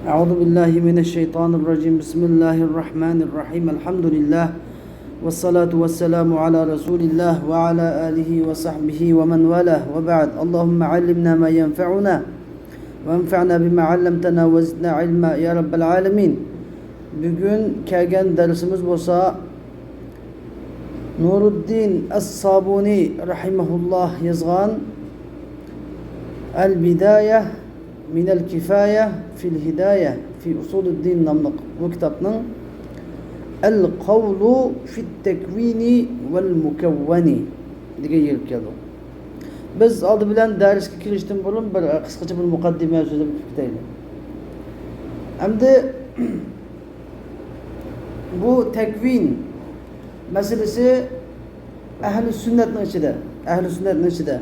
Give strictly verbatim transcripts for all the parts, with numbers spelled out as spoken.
أعوذ بالله من الشيطان الرجيم. بسم الله الرحمن الرحيم. الحمد لله. والصلاة والسلام على رسول الله وعلى آله وصحبه ومن والاه. وبعد. اللهم علمنا ما ينفعنا وانفعنا بما علمتنا وزدنا علما يا رب العالمين. بۈگۈن كەلگەن دەرسىمىز بولسا نۇرۇددىن ئەس-سابۇنى رەھىمەھۇللاھ يازغان ئەل-بىدايە مىنەل كىفايە فىل ھىدايە فى ئۇسۇلىددىن ناملىق بۇ كىتابنىڭ ئەل قەۋلۇ فىت تەكۋىنى ۋەل مۇكەۋۋەنى دېگەن يېرىگە كەلدۇق. بىز ئالدى بىلەن دەرسكە كىرىشتىن بۇرۇن بىر قىسقىچە بىر مۇقەددىمە سۆزلەپ كېتەيلى. ئەمدى بۇ تەكۋىن مەسىلىسى ئەھلى سۈننەتنىڭ ئىچىدە، ئەھلى سۈننەتنىڭ ئىچىدە،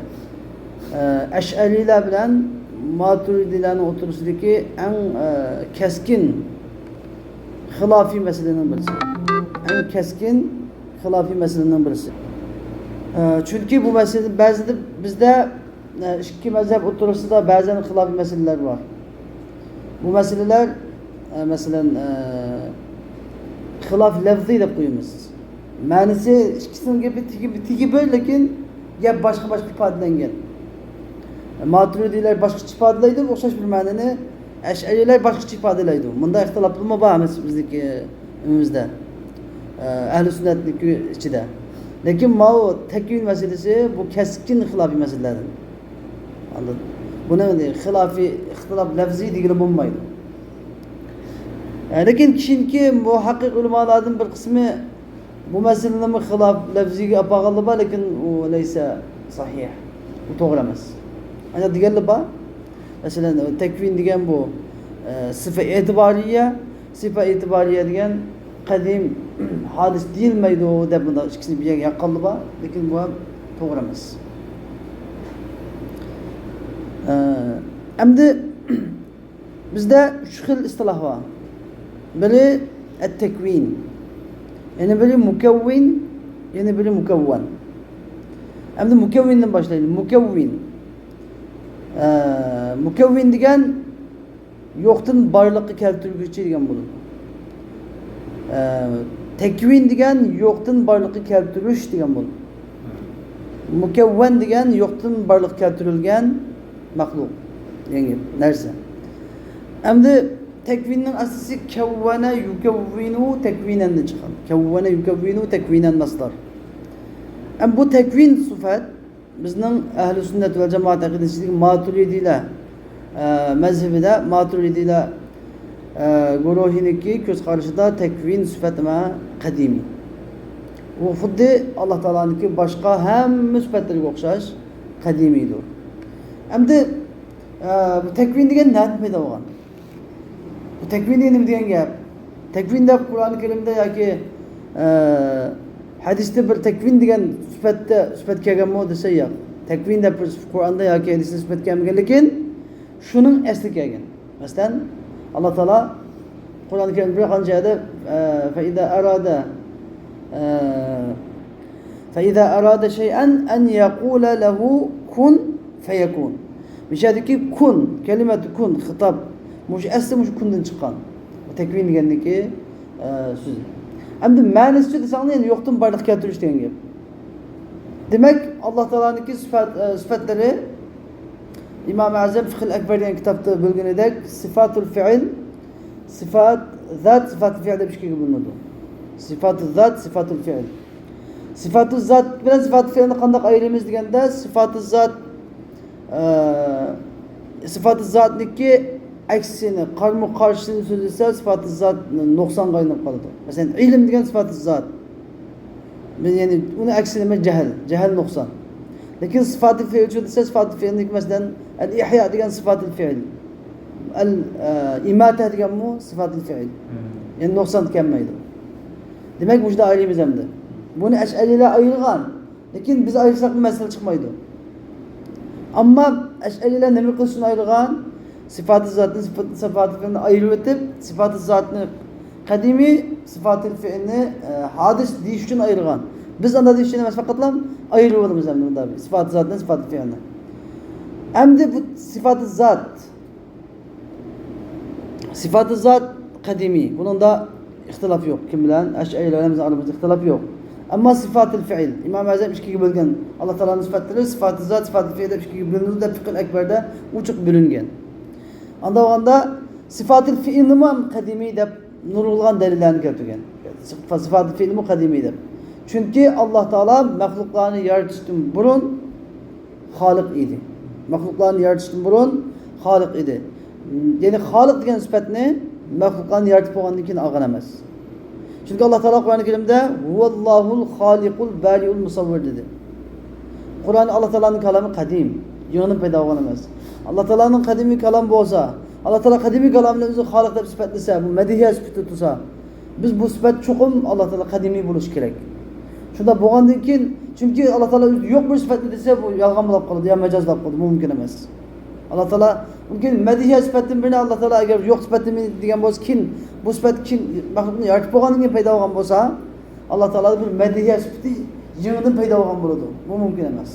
ئە، ئەشئەرىيلەر بىلەن ماتۇرىدىيلەرنىڭ ئوتتۇرىسىدىكى ئەڭ، ئە، كەسكىن خىلاپىي مەسىلىنىڭ بىرسى. ئەڭ كەسكىن خىلاپىي مەسىلىنىڭ بىرسى. ئە، چۈنكى بۇ مەسىلە بەزىدە بىزدە ئىككى مەزھەپ ئوتتۇرىسىدا بەزەن خىلاپىي مەسىلىلەر بار. بۇ مەسىلىلەر، ئە، مەسىلەن، ئە، خىلاف لەفزىي دەپ قويىمىز. مەنىسى ئىككىسىنىڭ گېپى تېگى، تېگى بىر، لېكىن گەپ باشقا-باشقا ئىپادىلەنگەن. ماتۇرىدىيلار باشقىچە ئىپادىلەيدۇ ئوخشاش بىر مەنىنى، ئەشئەرىيلار باشقىچە ئىپادىلەيدۇ. مۇنداق ئىختىلاپلىرىمۇ بار ھەممىسى بىزنىڭكى ئۆيىمىزدە، ئە، ئەھلى سۈننەتنىڭكى ئىچىدە. لېكىن ماۋۇ تەكۋىن مەسىلىسى بۇ كەسكىن خىلاپىي مەسىلىلەردىن. ئاندىن بۇنى خىلاپىي ئىختىلاپ لەفزىي دېگىلى بولمايدۇ. ئە، لېكىن كېيىنكى مۇھەققىق ئۆلىمالاردىن بىر قىسمى بۇ مەسىلىنىمۇ خىلاپ لەفزىيگە ئاپارغانلار بار، لېكىن ئۇ لەيسە سەھىھ. ئۇ توغرا ئەمەس. ئەنە دېگەنلەر بار. مەسىلەن، تەكۋىن دېگەن بۇ، ئە، سىفە ئېتىبارىيە، سىفە ئېتىبارىيە دېگەن قەدىم ھادىس دېيىلمەيدۇ دەپ مۇنداق ئىككىسىنى بىر يەرگە ياققانلار بار، لېكىن بۇ ھەم توغرا ئەمەس. ئە، ئەمدى بىزدە ئۈچ خىل ئىستىلاھ بار. بىرى ئەت-تەكۋىن، يەنە بىرى مۇكەۋۋىن، يەنە بىرى مۇكەۋۋەن. ئەمدى مۇكەۋۋىندىن باشلايلى. مۇكەۋۋىن. ئە، مۇكەۋۋىن دېگەن يوقتىن بارلىققا كەلتۈرگۈچى دېگەن بولىدۇ. ئە، تەكۋىن دېگەن يوقتىن بارلىققا كەلتۈرۈش دېگەن بولىدۇ. مۇكەۋۋەن دېگەن يوقتىن بارلىققا كەلتۈرۈلگەن مەخلۇق، يەنى نەرسە. ئەمدى تەكۋىننىڭ ئەسلىسى كەۋۋەنە يۇكەۋۋىنۇ تەكۋىنەندىن چىققان. كەۋۋەنە يۇكەۋۋىنۇ تەكۋىنەن مەسدەر. ئەم بۇ تەكۋىن سۈپەت بىزنىڭ ئەھلى سۈننەت ۋەل جامائەت ئەقىدىسىدىكى ماتۇرىدىيلەر، ئە، مەزھىپىدە ماتۇرىدىيلەر، ئە، گۇرۇھىنىڭكى كۆز قارىشىدا تەكۋىن سۈپەت نېمە؟ قەدىمىي. ئۇ خۇددى ئاللا تائالانىڭكى باشقا ھەممە سۈپەتلىرىگە ئوخشاش قەدىمىيدۇر. ئەمدى، ئە، بۇ تەكۋىن دېگەن نەدىن پەيدا بولغان؟ بۇ تەكۋىن دېگەن نېمە دېگەن گەپ؟ تەكۋىن دەپ قۇرئان كەرىمدە ياكى، ئە، ھەدىستە بىر تەكۋىن دېگەن سۈپەتتە، سۈپەت كەلگەنمۇ دېسە ياق. تەكۋىن دەپ بىر قۇرئاندا ياكى ھەدىستە سۈپەت كەلمىگەن، لېكىن شۇنىڭ ئەسلى كەلگەن. مەسىلەن، ئاللا تائالا قۇرئان كەرىمدە بىر قانچە يەردە، ئە، فەئىزا ئارادە، ئە، فەئىزا ئارادە شەيئەن ئەن يەقۇلە لەھۇ كۇن فەيەكۇن. مۇشۇ يەردىكى كۇن، كەلىمەتۇ كۇن، خىتاب. مۇشۇ ئەسلى مۇشۇ كۇندىن چىققان. تەكۋىن دېگەندىكى، ئە، سۆزى. ئەمدى مەنىسىچۇ دېسەڭلار، يەنە يوقتىن بارلىققا كەلتۈرۈش دېگەن گەپ. دېمەك، ئاللا تائالانىڭكى سۈپەت، ئە، سۈپەتلىرى ئىمام ئەزەم فىقھىل ئەكبەر دېگەن كىتابتا بىلگىنىدەك، سىفاتۇل فىئىل، سىفات زات، سىفاتۇل فىئىل دەپ ئىككىگە بۆلۈنىدۇ. سىفاتۇل زات، سىفاتۇل فىئىل. سىفاتۇ زات بىلەن سىفاتۇ فېئىلنى قانداق ئايرىيمىز دېگەندە، سىفاتۇ زات، ئە، سىفاتۇ زاتنىكى ئەكسىنى، قارىمۇ قارشىسىنى سۆزلىسە، سىفاتۇ زات نۇقسانغا ئايلىنىپ قالىدۇ. مەسىلەن، ئىلىم دېگەن سىفاتۇ زات. بىز يەنى ئۇنى ئەكسىنى جەھىل، جەھىل نۇقسان. لېكىن سىفاتۇ فېئىلچۇ دېسە، سىفاتۇ فېئىلنىكى مەسىلەن، ئەل ئىھيا دېگەن سىفاتۇل فېئىل. ئەل، ئە، ئىماتە دېگەنمۇ سىفاتۇل فېئىل. يەنى نۇقسان كەلمەيدۇ. دېمەك، مۇشۇنداق ئايرىيمىز ئەمدى. بۇنى ئەشئەرىيلەر ئايرىغان. لېكىن بىز ئايرىساق مەسىلە چىقمايدۇ. ئەمما ئەشئەرىيلەر نېمە قىلىش ئۈچۈن ئايرىغان؟ سىفاتى زاتنى سىفات-، سىفاتى فېئىلنى ئايرىۋېتىپ، سىفاتى زاتنى قەدىمىي، سىفاتى فېئىلنى، ئە، ھادىس دېيىش ئۈچۈن ئايرىغان. بىز ئانداق دېيىش ئۈچۈن ئەمەس، پەقەتلا ئايرىۋالىمىز ئەمدى مۇنداق بىر سىفاتى زاتنى، سىفاتى فېئىلنى. ئەمدى بۇ سىفاتى زات سىفاتى زات قەدىمىي، بۇنىڭدا ئىختىلاپ يوق. كىم بىلەن؟ ئەشئەرىلەر بىلەن بىزنىڭ ئارىمىزدا ئىختىلاپ يوق. ئەمما سىفاتىل فېئىل، ئىمام ئەزەم ئىككىگە بۆلگەن، ئاللا تائالانىڭ سىفاتلىرى سىفاتى زات، سىفاتى فېئىل دەپ ئىككىگە بۆلۈنىدۇ دەپ فىقھىل ئەكبەردە ئوچۇق بۆلۈنگەن. ئاندا بولغاندا سىفاتىل فېئىلنىمۇ ھەم قەدىمىي دەپ نۇرغۇنلىغان دەلىللەرنى كەلتۈرگەن. سىفاتىل فېئىلنىمۇ قەدىمىي دەپ. چۈنكى ئاللا تائالا مەخلۇقلارنى يارىتىشتىن بۇرۇن خالىق ئىدى. مەخلۇقلارنى يارىتىشتىن بۇرۇن خالىق ئىدى. يەنى خالىق دېگەن سۈپەتنى مەخلۇقلارنى يارىتىپ بولغاندىن كېيىن ئالغان ئەمەس. چۈنكى ئاللا تائالا قۇرئانى كەرىمدە «ھۇۋەللاھۇل خالىقۇل بەرىئۇل مۇسەۋۋىر» دېدى. قۇرئان، ئاللا تائالانىڭ كالامى قەدىم، يېڭىدىن پەيدا بولغان ئەمەس. ئاللا تائالانىڭ قەدىمىي كالامى بولسا، ئاللا تائالا قەدىمىي كالامى بىلەن ئۆزىنى خالىق دەپ سۈپەتلىسە، بۇ مەدھىيە سۈپىتى تۇرسا، بىز بۇ سۈپەت چوقۇم ئاللا تائالا قەدىمىي بولۇشى كېرەك. شۇنداق بولغاندىن كېيىن، چۈنكى ئاللا تائالا ئۆزى يوق بىر سۈپەتنى دېسە، بۇ يالغان بولۇپ قالىدۇ يا مەجاز بولۇپ قالىدۇ، بۇ مۇمكىن ئەمەس. ئاللا تائالا مۇمكىن مەدھىيە سۈپەتتىن بىرنى ئاللا تائالا ئەگەر يوق سۈپەتتىن دېگەن بولسا، كېيىن بۇ سۈپەت كېيىن مەخلۇقنى يارىتىپ بولغاندىن كېيىن پەيدا بولغان بولسا، ئاللا تائالادا بىر مەدھىيە سۈپىتى يېڭىدىن پەيدا بولغان بولىدۇ. بۇ مۇمكىن ئەمەس.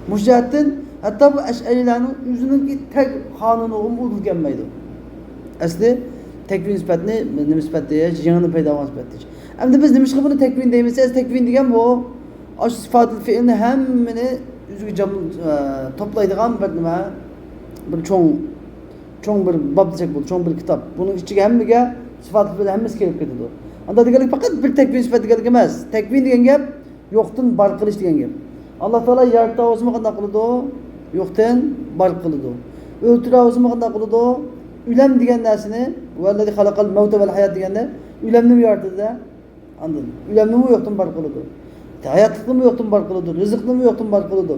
مۇشۇ جەھەتتىن ھەتتا بۇ ئەشئەرىيلەرنىڭ ئۆزىنىڭكى تەگ قانۇنىغىمۇ ئۇدۇل كەلمەيدۇ. ئەسلى تەكۋىن سۈپەتنى نېمە سۈپەت دېيىش، يېڭىدىن پەيدا بولغان سۈپەت دېيىش. ئەمدى بىز نېمىشقا بۇنى تەكۋىن دەيمىز دېسە، تەكۋىن دېگەن بۇ ئاشۇ سىفاتىل فېئىلنى ھەممىنى ئۆزىگە جام-، ئە، توپلايدىغان بىر نېمە، بىر چوڭ، چوڭ بىر باب دېسەك بولىدۇ، چوڭ بىر كىتاب. بۇنىڭ ئىچىگە ھەممىگە سىفاتىل فېئىل ھەممىسى كىرىپ كېتىدۇ. ئاندا دېگەنلىك پەقەت بىر تەكۋىن سۈپەت دېگەنلىك ئەمەس. تەكۋىن دېگەن گەپ يوقتىن بار قىلىش دېگەن گەپ. ئاللا تائالا يارىتا بولسىمۇ قانداق قىلىدۇ؟ يوقتىن بار قىلىدۇ. ئۆلتۈرە بولسىمۇ قانداق قىلىدۇ؟ ئۆلەم دېگەن نەرسىنى، ۋەللەزى خەلەقەل مەۋتە ۋەل ھايات دېگەندە، ئۆلەمنىمۇ يارىتىدۇ-دە. ئاندىن ئۆلەمنىمۇ يوقتىن بار قىلىدۇ. ھاياتلىقنىمۇ يوقتىن بار قىلىدۇ. رىزىقنىمۇ يوقتىن بار قىلىدۇ.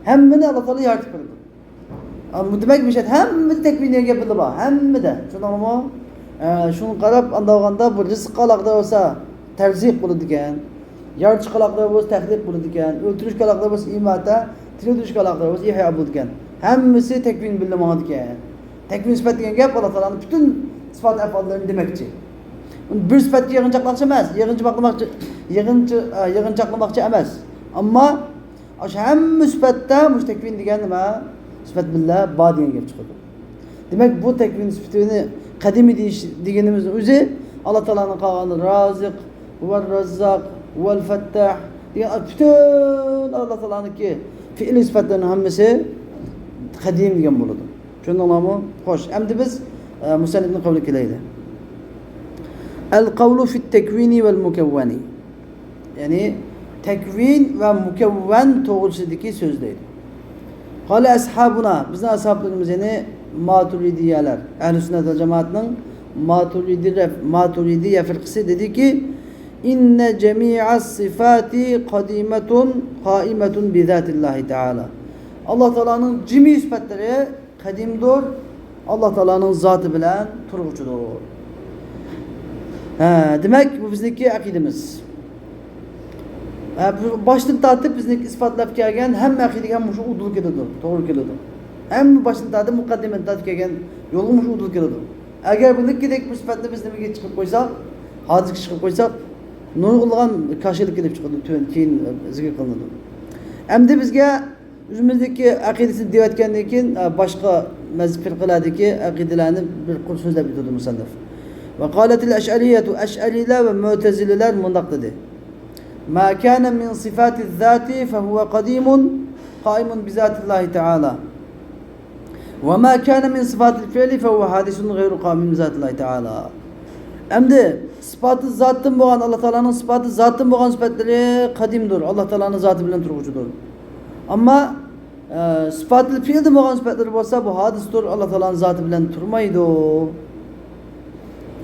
ھەممىنى ئاللا تائالا يارىتىپ بېرىدۇ. ئا، بۇ دېمەك، مۇشۇ ھەممىدە تەكۋىن دېگەن گەپ بىللە بار. ھەممىدە. چۈشەندىڭلارمۇ؟ ئە، شۇنىڭغا قاراپ، ئانداق بولغاندا بۇ رىزىققا ئالاقىدار بولسا تەرزىق بولىدىكەن. يارىتىشقا ئالاقىدار بولسا تەخلىق بولىدىكەن. ئۆلتۈرۈشكە ئالاقىدار بولسا ئىماتە، تىرىلدۈرۈشكە ئالاقىدار بولسا ئىھيا بولىدىكەن. ھەممىسى تەكۋىن بىللە ماڭىدىكەن. تەكۋىن سۈپەت دېگەن گەپ ئاللا تائالانىڭ پۈتۈن سىفات ئەپئاللىرىنى دېمەكچى. بۇنى بىر سۈپەتكە يىغىنچاقلىماقچى ئەمەس، يىغىنچاقلىماقچى، يىغىنچا-، ئە، يىغىنچاقلىماقچى ئەمەس. ئەمما ئاشۇ ھەممە سۈپەتتە مۇشۇ تەكۋىن دېگەن نېمە؟ سۈپەت بىللە بار دېگەن گەپ چىقىدۇ. دېمەك، بۇ تەكۋىن سۈپىتىنى قەدىمىي دېيىش دېگىنىمىز ئۆزى ئاللا تائالانىڭ قالغان رازىق، ۋەر رەززاق، ۋەل فەتتاھ دېگەن پۈتۈن ئاللا تائالانىڭكى فېئىلىي سۈپەتلىرىنىڭ ھەممىسى قەدىم دېگەن بولىدۇ. چۈشەندىڭلارمۇ؟ خوش، ئەمدى بىز، ئە، مۇسەننىپنىڭ قەۋلىگە كېلەيلى. ئەل قەۋلۇ فىت تەكۋىنى ۋەل مۇكەۋۋەنى. يەنى تەكۋىن ۋە مۇكەۋۋەن توغرىسىدىكى سۆز دەيدۇ. قالە ئەسھابۇنا، بىزنىڭ ئەسھابلىرىمىز، يەنى ماتۇرىدىيەلەر، ئەھلى سۈننەت ۋەل جامائەتنىڭ ماتۇرىدى رەف-، ماتۇرىدىيە فىرقىسى دېدىكى، ئىننە جەمىئەس سىفاتى قەدىمەتۇن قائىمەتۇن بىزاتىللاھى تائالا. ئاللا تائالانىڭ جىمى سۈپەتلىرى قەدىمدۇر، ئاللا تائالانىڭ زاتى بىلەن تۇرغۇچىدۇر. ھە، دېمەك، بۇ بىزنىڭكى ئەقىدىمىز. ھە، بۇ باشتىن تارتىپ بىزنىڭكى ئىسپاتلاپ كەلگەن ھەممە ئەقىدىگە مۇشۇ ئۇدۇل كېلىدۇ، توغرا كېلىدۇ. ھەممە باشتىن تارتىپ مۇقەددىمىدىن تارتىپ كەلگەن يولغا مۇشۇ ئۇدۇل كېلىدۇ. ئەگەر بۇنىڭكىدەك بۇ سۈپەتنى بىز نېمىگە چىقىپ قويساق، ھادىسىگە چىقىپ قويساق، نۇرغۇنلىغان كاشىلىك كېلىپ چىقىدۇ، تۆۋەن كېيىن زىكىر قىلىنىدۇ. ئەمدى بىزگە ئۆزىمىزدىكى ئەقىدىسىنى دېۋەتكەندىن كېيىن، ئە، باشقا مەزھەپ فىرقىلەردىكى ئەقىدىلەرنى بىر قۇر سۆزلەپ ئۆتىدۇ مۇسەننىف. ۋە قالەتىل ئەشئەرىيەتۇ، ئەشئەرىيلەر ۋە مۇئتەزىلىلەر مۇنداق دېدى. ما كان من صفات الذات فهو قديم قائم بذات الله تعالى. وما كان من صفات الفعل فهو حادث غير قائم بذات الله تعالى. ئەمدى سىپاتى زاتتىن بولغان، ئاللا تائالانىڭ سىپاتى زاتتىن بولغان سۈپەتلىرى قەدىمدۇر، ئاللا تائالانىڭ زاتى بىلەن تۇرغۇچىدۇر. ئەمما، ئە، سىپاتىل فېئىلدىن بولغان سۈپەتلىرى بولسا، بۇ ھادىستۇر، ئاللا تائالانىڭ زاتى بىلەن تۇرمايدۇ،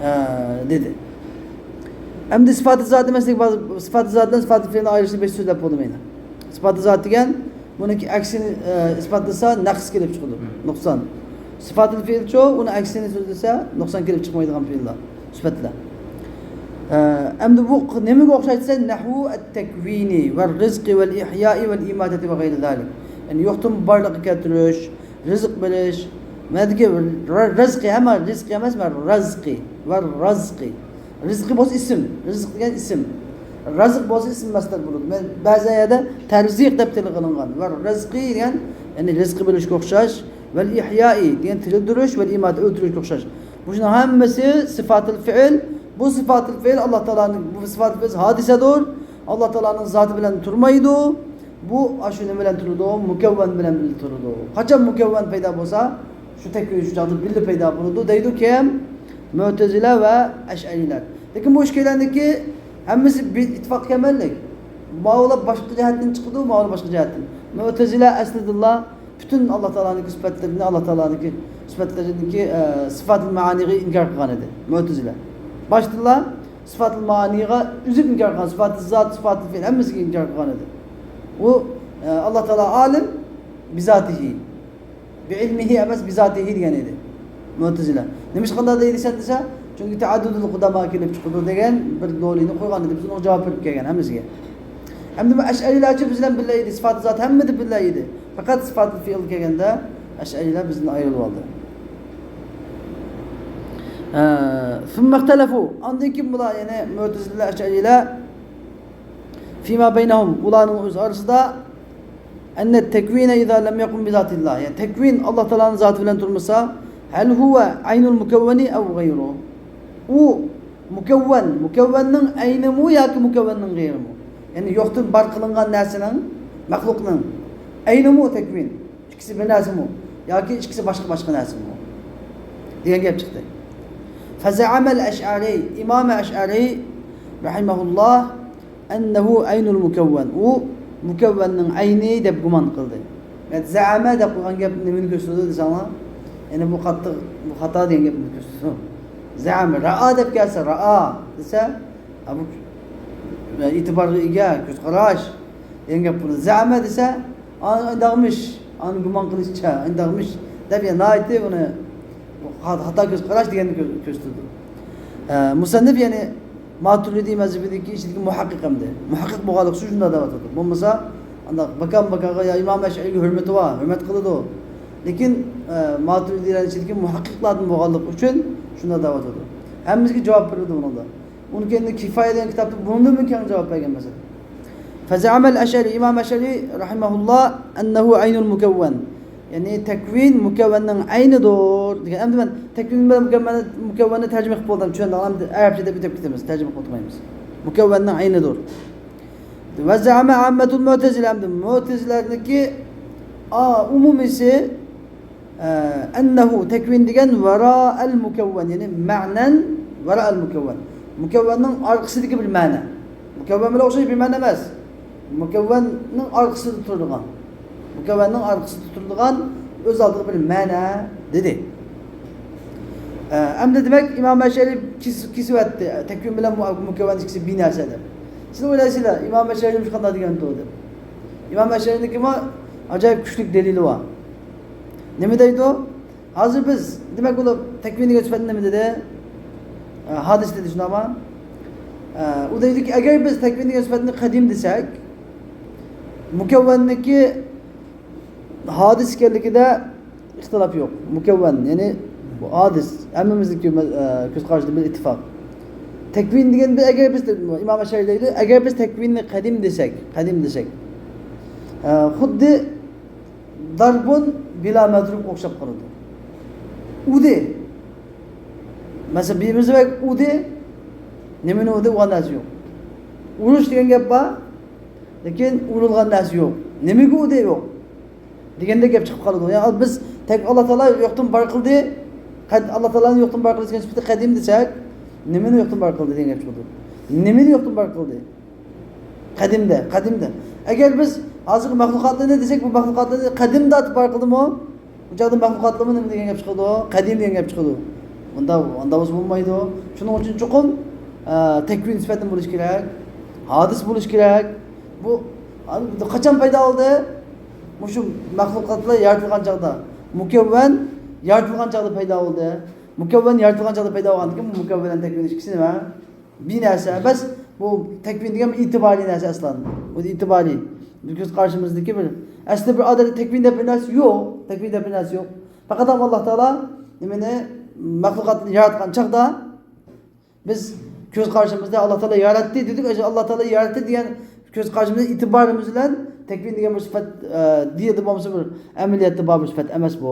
ئە، دېدى. ئەمدى سىپاتى زات ئەمەسلىك، سىپاتى زات بىلەن سىپاتىل فېئىلنى ئايرىشنى بەك سۆزلەپ بولدۇم مەن. سىپاتى زات دېگەن بۇنىڭكى ئەكسىنى، ئە، ئىسپاتلىسا نەقىس كېلىپ چىقىدۇ، نۇقسان. سىپاتىل فېئىلچۇ، ئۇنى ئەكسىنى سۆزلىسە نۇقسان كېلىپ چىقمايدىغان پېئىللار، سۈپەتلەر. ئە، ئەمدى بۇ نېمىگە ئوخشاش دېسە، نەھۋۇ ئەت-تەكۋىنى ۋە رىزقى ۋەل ئىھيائى ۋەل ئىماتەتى ۋە غەيرى زالىك. يەنى يوقتىن بارلىققا كەلتۈرۈش، رىزىق بېرىش. مەندىكى ر-، رىزقى، ئەمما رىزقى ئەمەس، مەن رازقى ۋە رازقى. رىزقى بولسا ئىسىم، رىزىق دېگەن ئىسىم. رازىق بولسا ئىسىم مەسدەر بولىدۇ. مەن بەزى يەردە تەرزىق دەپ تىلغا ئېلىنغان. ۋە رىزقى دېگەن، يەنى رىزقى بېرىشكە ئوخشاش. ۋەل ئىھيائى دېگەن تىرىلدۈرۈش، ۋەل ئىماتە ئۆلتۈرۈشكە ئوخشاش. بۇنىڭ ھەممىسى سىفاتىل فېئىل. بۇ سىفاتىل فېئىل ئاللا تائالانىڭ، بۇ سىفاتىل فېئىل ھادىسىدۇر. ئاللا تائالانىڭ زاتى بىلەن تۇرمايدۇ. بۇ ئاشۇ نېمە بىلەن تۇرىدۇ؟ مۇكەۋۋەن بىلەن بىللە تۇرىدۇ. قاچان مۇكەۋۋەن پەيدا بولسا، شۇ تەكۋىن شۇ چاغدا بىللە پەيدا بولىدۇ دەيدۇ كىم؟ مۇئتەزىلە ۋە ئەشئەرىلەر. لېكىن بۇ ئىككىيلەننىڭكى ھەممىسى بىر ئىتتىپاق كەمەللىك. ماۋۇلار باشقا جەھەتتىن چىقىدۇ، ماۋۇلار باشقا جەھەتتىن. مۇئتەزىلە ئەسلىدىنلا پۈتۈن ئاللا تائالانىڭكى سۈپەتلىرىنى، ئاللا تائالانىڭكى سۈپەتلىرىنىڭكى، ئە، سىفاتىل مائانىغا ئىنكار قىلغان ئىدى مۇئتەزىلە. باشتىلا سىفاتىل مائانىغا ئۈزۈپ ئىنكار قىلغان، سىفاتىل زات، سىفاتىل فېئىل ھەممىسىگە ئىنكار قىلغان ئىدى. ئۇ، ئە، ئاللا تائالا ئالىم بىزاتىھى، بىئىلمىھى ئەمەس، بىزاتىھى دېگەن ئىدى مۇئتەزىلە. نېمىشقا ئۇنداق دەيدىسەن دېسە، چۈنكى تەئەددۇدۇل قۇداما كېلىپ چىقىدۇ دېگەن بىر دولىنى قويغان ئىدى. بىز ئۇنىڭغا جاۋاب بېرىپ كەلگەن ھەممىسىگە. ئەمدى بۇ ئەشئەرىيلەرچە بىز بىلەن بىللە ئىدى، سىفاتى زات ھەممىدە بىللە ئىدى. پەقەت سىفاتى فېئىل كەلگەندە ئەشئەرىيلەر بىزدىن ئايرىلىۋالدى. ھە، ثم اختلفوا. ئاندىن كېيىن بۇلار، يەنى مۇئتەزىلە، ئەشئەرىيلەر، فيما بينهم، ئۇلارنىڭ ئۆز ئارىسىدا، أن التكوين إذا لم يكن بذات الله، يەنى تەكۋىن ئاللا تائالانىڭ زاتى بىلەن تۇرمىسا، هل هو عين المكون أو غيره؟ ئۇ مۇكەۋۋەن، مۇكەۋۋەننىڭ ئەينىمۇ ياكى مۇكەۋۋەننىڭ غەيرىمۇ؟ يەنى يوقتىن بار قىلىنغان نەرسىنىڭ، مەخلۇقنىڭ ئەينىمۇ تەكۋىن؟ ئىككىسى بىر نەرسىمۇ ياكى ئىككىسى باشقا باشقا نەرسىمۇ دېگەن گەپ چىقتى. فزعم الأشعري، ئىمام ئەشئەرىي رەھىمەھۇللاھ، أنه عين المكون، ئۇ مۇكەۋۋەننىڭ ئەينى دەپ گۇمان قىلدى. يەنى زەئەمە دەپ قويغان گەپ نېمىنى كۆرسىتىدۇ دېسەڭلار، يەنى بۇ قاتتىق، بۇ خاتا دېگەن گەپنى كۆرسىتىدۇ. زەئەمە، رەئا دەپ كەلسە، رەئا دېسە، ھە، بۇ ئېتىبارغا ئىگە، كۆز قاراش دېگەن گەپ بولىدۇ. زەئەمە دېسە، ئا-، ئانداقمىش، ئانداق گۇمان قىلىشچە، ئانداقمىش دەپ، يەنى ناھايىتى بۇنى خاتا كۆز قاراش دېگەننى كۆ-، كۆرسىتىدۇ. ئە، مۇسەننىپ، يەنى ماتۇرىدىي مەزھىپىدىكى ئىچىدىكى مۇھەققىق ئەمدى. مۇھەققىق بولغانلىقى ئۈچۈن شۇنداق دەۋاتىدۇ. بولمىسا، ئانداق باكام باكاغا يا ئىمام ئەشئەرىگە ھۆرمىتى بار، ھۆرمەت قىلىدۇ. لېكىن، ئە، ماتۇرىدىيلەرنىڭ ئىچىدىكى مۇھەققىقلاردىن بولغانلىقى ئۈچۈن شۇنداق دەۋاتىدۇ. ھەممىسىگە جاۋاب بېرىدۇ بۇنىڭدا. ئۇنىڭ كەينىدە كىفايە دېگەن كىتابتا بۇنىڭدىنمۇ كەڭ جاۋاب بەرگەن مەسىلەن. فزعم الأشعري، ئىمام ئەشئەرىي رەھىمەھۇللاھ، أنه عين المكون. يەنى تەكۋىن مۇكەۋۋەننىڭ ئەينىدۇر دېگەن. ئەمدى مەن تەكۋىن بىلەن مۇكەۋۋەننى، مۇكەۋۋەننى تەرجىمە قىلىپ بولدۇم. چۈشەندىڭلارمۇ؟ ئەرەبچە دەپ ئۆتۈپ كېتىمىز. تەرجىمە قىلىپ ئولتۇرمايمىز. مۇكەۋۋەننىڭ ئەينىدۇر. وزعم عامة المعتزلة، ئەمدى مۇئتەزىلەنىڭكى ئا-، ئومۇمىيسى، ئە، ئەننەھۇ، تەكۋىن دېگەن ۋەرائەل مۇكەۋۋەن، يەنى مەنەن ۋەرائەل مۇكەۋۋەن. مۇكەۋۋەننىڭ ئارقىسىدىكى بىر مەنە. مۇكەۋۋەن بىلەن ئوخشاش بىر مەنە ئەمەس. مۇكەۋۋەننىڭ ئارقىسىدا تۇرىدىغان. مۇكەۋۋەننىڭ ئارقىسىدا تۇرىدىغان ئۆز ئالدىغا بىر مەنە دېدى. ئە، ئەمدى دېمەك، ئىمام ئەشئەرىي كېسىۋەتتى. تەكۋىن بىلەن مۇ-، مۇكەۋۋەن ئىككىسى بىر نەرسە دەپ. سىز ئويلايسىزلار، ئىمام ئەشئەرىي مۇشۇنداق دېگەنتۇ دەپ. ئىمام ئەشئەرىينىڭكىمۇ ئاجايىپ كۈچلۈك دەلىلى بار. نېمە دەيدۇ؟ ھازىر بىز، دېمەك، ئۇلار تەكۋىن دېگەن سۈپەتنى نېمە دېدى؟ ئە، ھادىس دېدى، شۇنداقمۇ؟ ئە، ئۇ دەيدۇكى، ئەگەر بىز تەكۋىن دېگەن سۈپەتنى قەدىم دېسەك، مۇكەۋۋەننىڭكى ھادىس ئىكەنلىكىدە ئىختىلاپ يوق. مۇكەۋۋەن، يەنى بۇ ھادىس، ھەممىمىزنىڭكى، ئە، كۆز قارىشىدا بىر ئىتتىپاق. تەكۋىن دېگەندە، ئەگەر بىز، ئىمام ئەشئەرىي دەيدۇ، ئەگەر بىز تەكۋىننى قەدىم دېسەك، قەدىم دېسەك، ئە، خۇددى داربۇن بىلا مەزرۇب ئوخشاپ قالىدۇ. ئۇدى. مەسىلەن، بىرىمىز بەك ئۇدى، نېمىنى ئۇدى، ئۇرغان نەرسە يوق. ئۇرۇش دېگەن گەپ بار، لېكىن ئۇرۇلغان نەرسە يوق. نېمىگە ئۇدى يوق دېگەندەك گەپ چىقىپ قالىدۇ. يەنى بىز تەك-، ئاللا تائالا يوقتىن بار قىلدى، قەد-، ئاللا تائالانى يوقتىن بار قىلدى دېگەن سۈپەتتە قەدىم دېسەك، نېمىنى يوقتىن بار قىلدى دېگەن گەپ چىقىدۇ. نېمىنى يوقتىن بار قىلدى؟ قەدىمدە، قەدىمدە. ئەگەر بىز ھازىرقى مەخلۇقاتلىرىنى دېسەك، بۇ مەخلۇقاتلىرىنى قەدىمدە ئاتىپ بار قىلدىمۇ؟ بۇ چاغدا مەخلۇقاتلىرىمۇ نېمە دېگەن گەپ چىقىدۇ؟ قەدىم دېگەن گەپ چىقىدۇ. ئۇنداق، ئۇنداق بولسا بولمايدۇ. شۇنىڭ ئۈچۈن چوقۇم، ئە، تەكۋىن سۈپەتتىن بولۇش كېرەك، ھادىس بولۇش كېرەك. بۇ قاچان پەيدا بولدى؟ مۇشۇ مەخلۇقاتلار يارىتىلغان چاغدا. مۇكەۋۋەن يارىتىلغان چاغدا پەيدا بولدى. مۇكەۋۋەن يارىتىلغان چاغدا پەيدا بولغاندىكىن، بۇ مۇكەۋۋەن بىلەن تەكۋىن ئىككىسى نېمە؟ بىر نەرسە ئەمەس، بۇ تەكۋىن دېگەن ئىتىبارىي نەرسە ئەسلىدە. بۇ ئىتىبارىي. بىز كۆز قارىشىمىزدىكى بىر، ئەسلى بىر ئادەتتە تەكۋىن دەپ بىر نەرسە يوق. تەكۋىن دەپ بىر نەرسە يوق. پەقەت ئاللا تائالا نېمىنى، مەخلۇقاتنى ياراتقان چاغدا بىز كۆز قارىشىمىزدا ئاللا تائالا ياراتتى دېدۇق. ئاللا تائالا ياراتتى دېگەن كۆز قارىشىمىزدا ئىتىبارىمىز بىلەن تەكۋىن دېگەن بىر سۈپەت، ئە، دېيىلدى بولمىسا بىر ئەمەلىيەتتە بار بىر سۈپەت ئەمەس بۇ،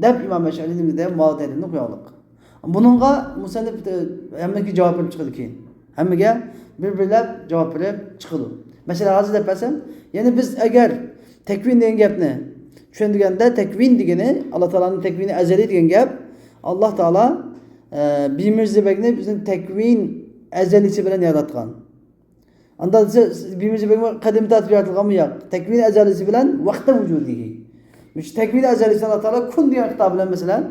دەپ ئىمام ئەشئەرىي نېمە دېدى؟ ماۋۇ دەلىلنى قويغانلىق. بۇنىڭغا مۇسەننىپ، ئە، ھەممىگە جاۋاب بېرىپ چىقىدۇ كېيىن. ھەممىگە بىر-بىرلەپ جاۋاب بېرىپ چىقىدۇ. مەسىلەن، ھازىر دەپ بەرسەم، يەنى بىز ئەگەر تەكۋىن دېگەن گەپنى چۈشەندۈرگەندە، تەكۋىن دېگىنى، ئاللا تائالانىڭ تەكۋىنى ئەزەلىي دېگەن گەپ، ئاللا تائالا، ئە، بىمىرزىبەگنى بىزنىڭ تەكۋىن ئەزەلىيسى بىلەن ياراتقان. ئاندا دېسە، بىمىرزىبەگمۇ قەدىم تارتىپ يارىتىلغانمۇ؟ ياق. تەكۋىن ئەزەلىيسى بىلەن ۋەقتە ۋۇجۇدىھى. مۇشۇ تەكۋىن ئەزەلىيسى ئاللا تائالا كۈن دېگەن خىتاب بىلەن، مەسىلەن،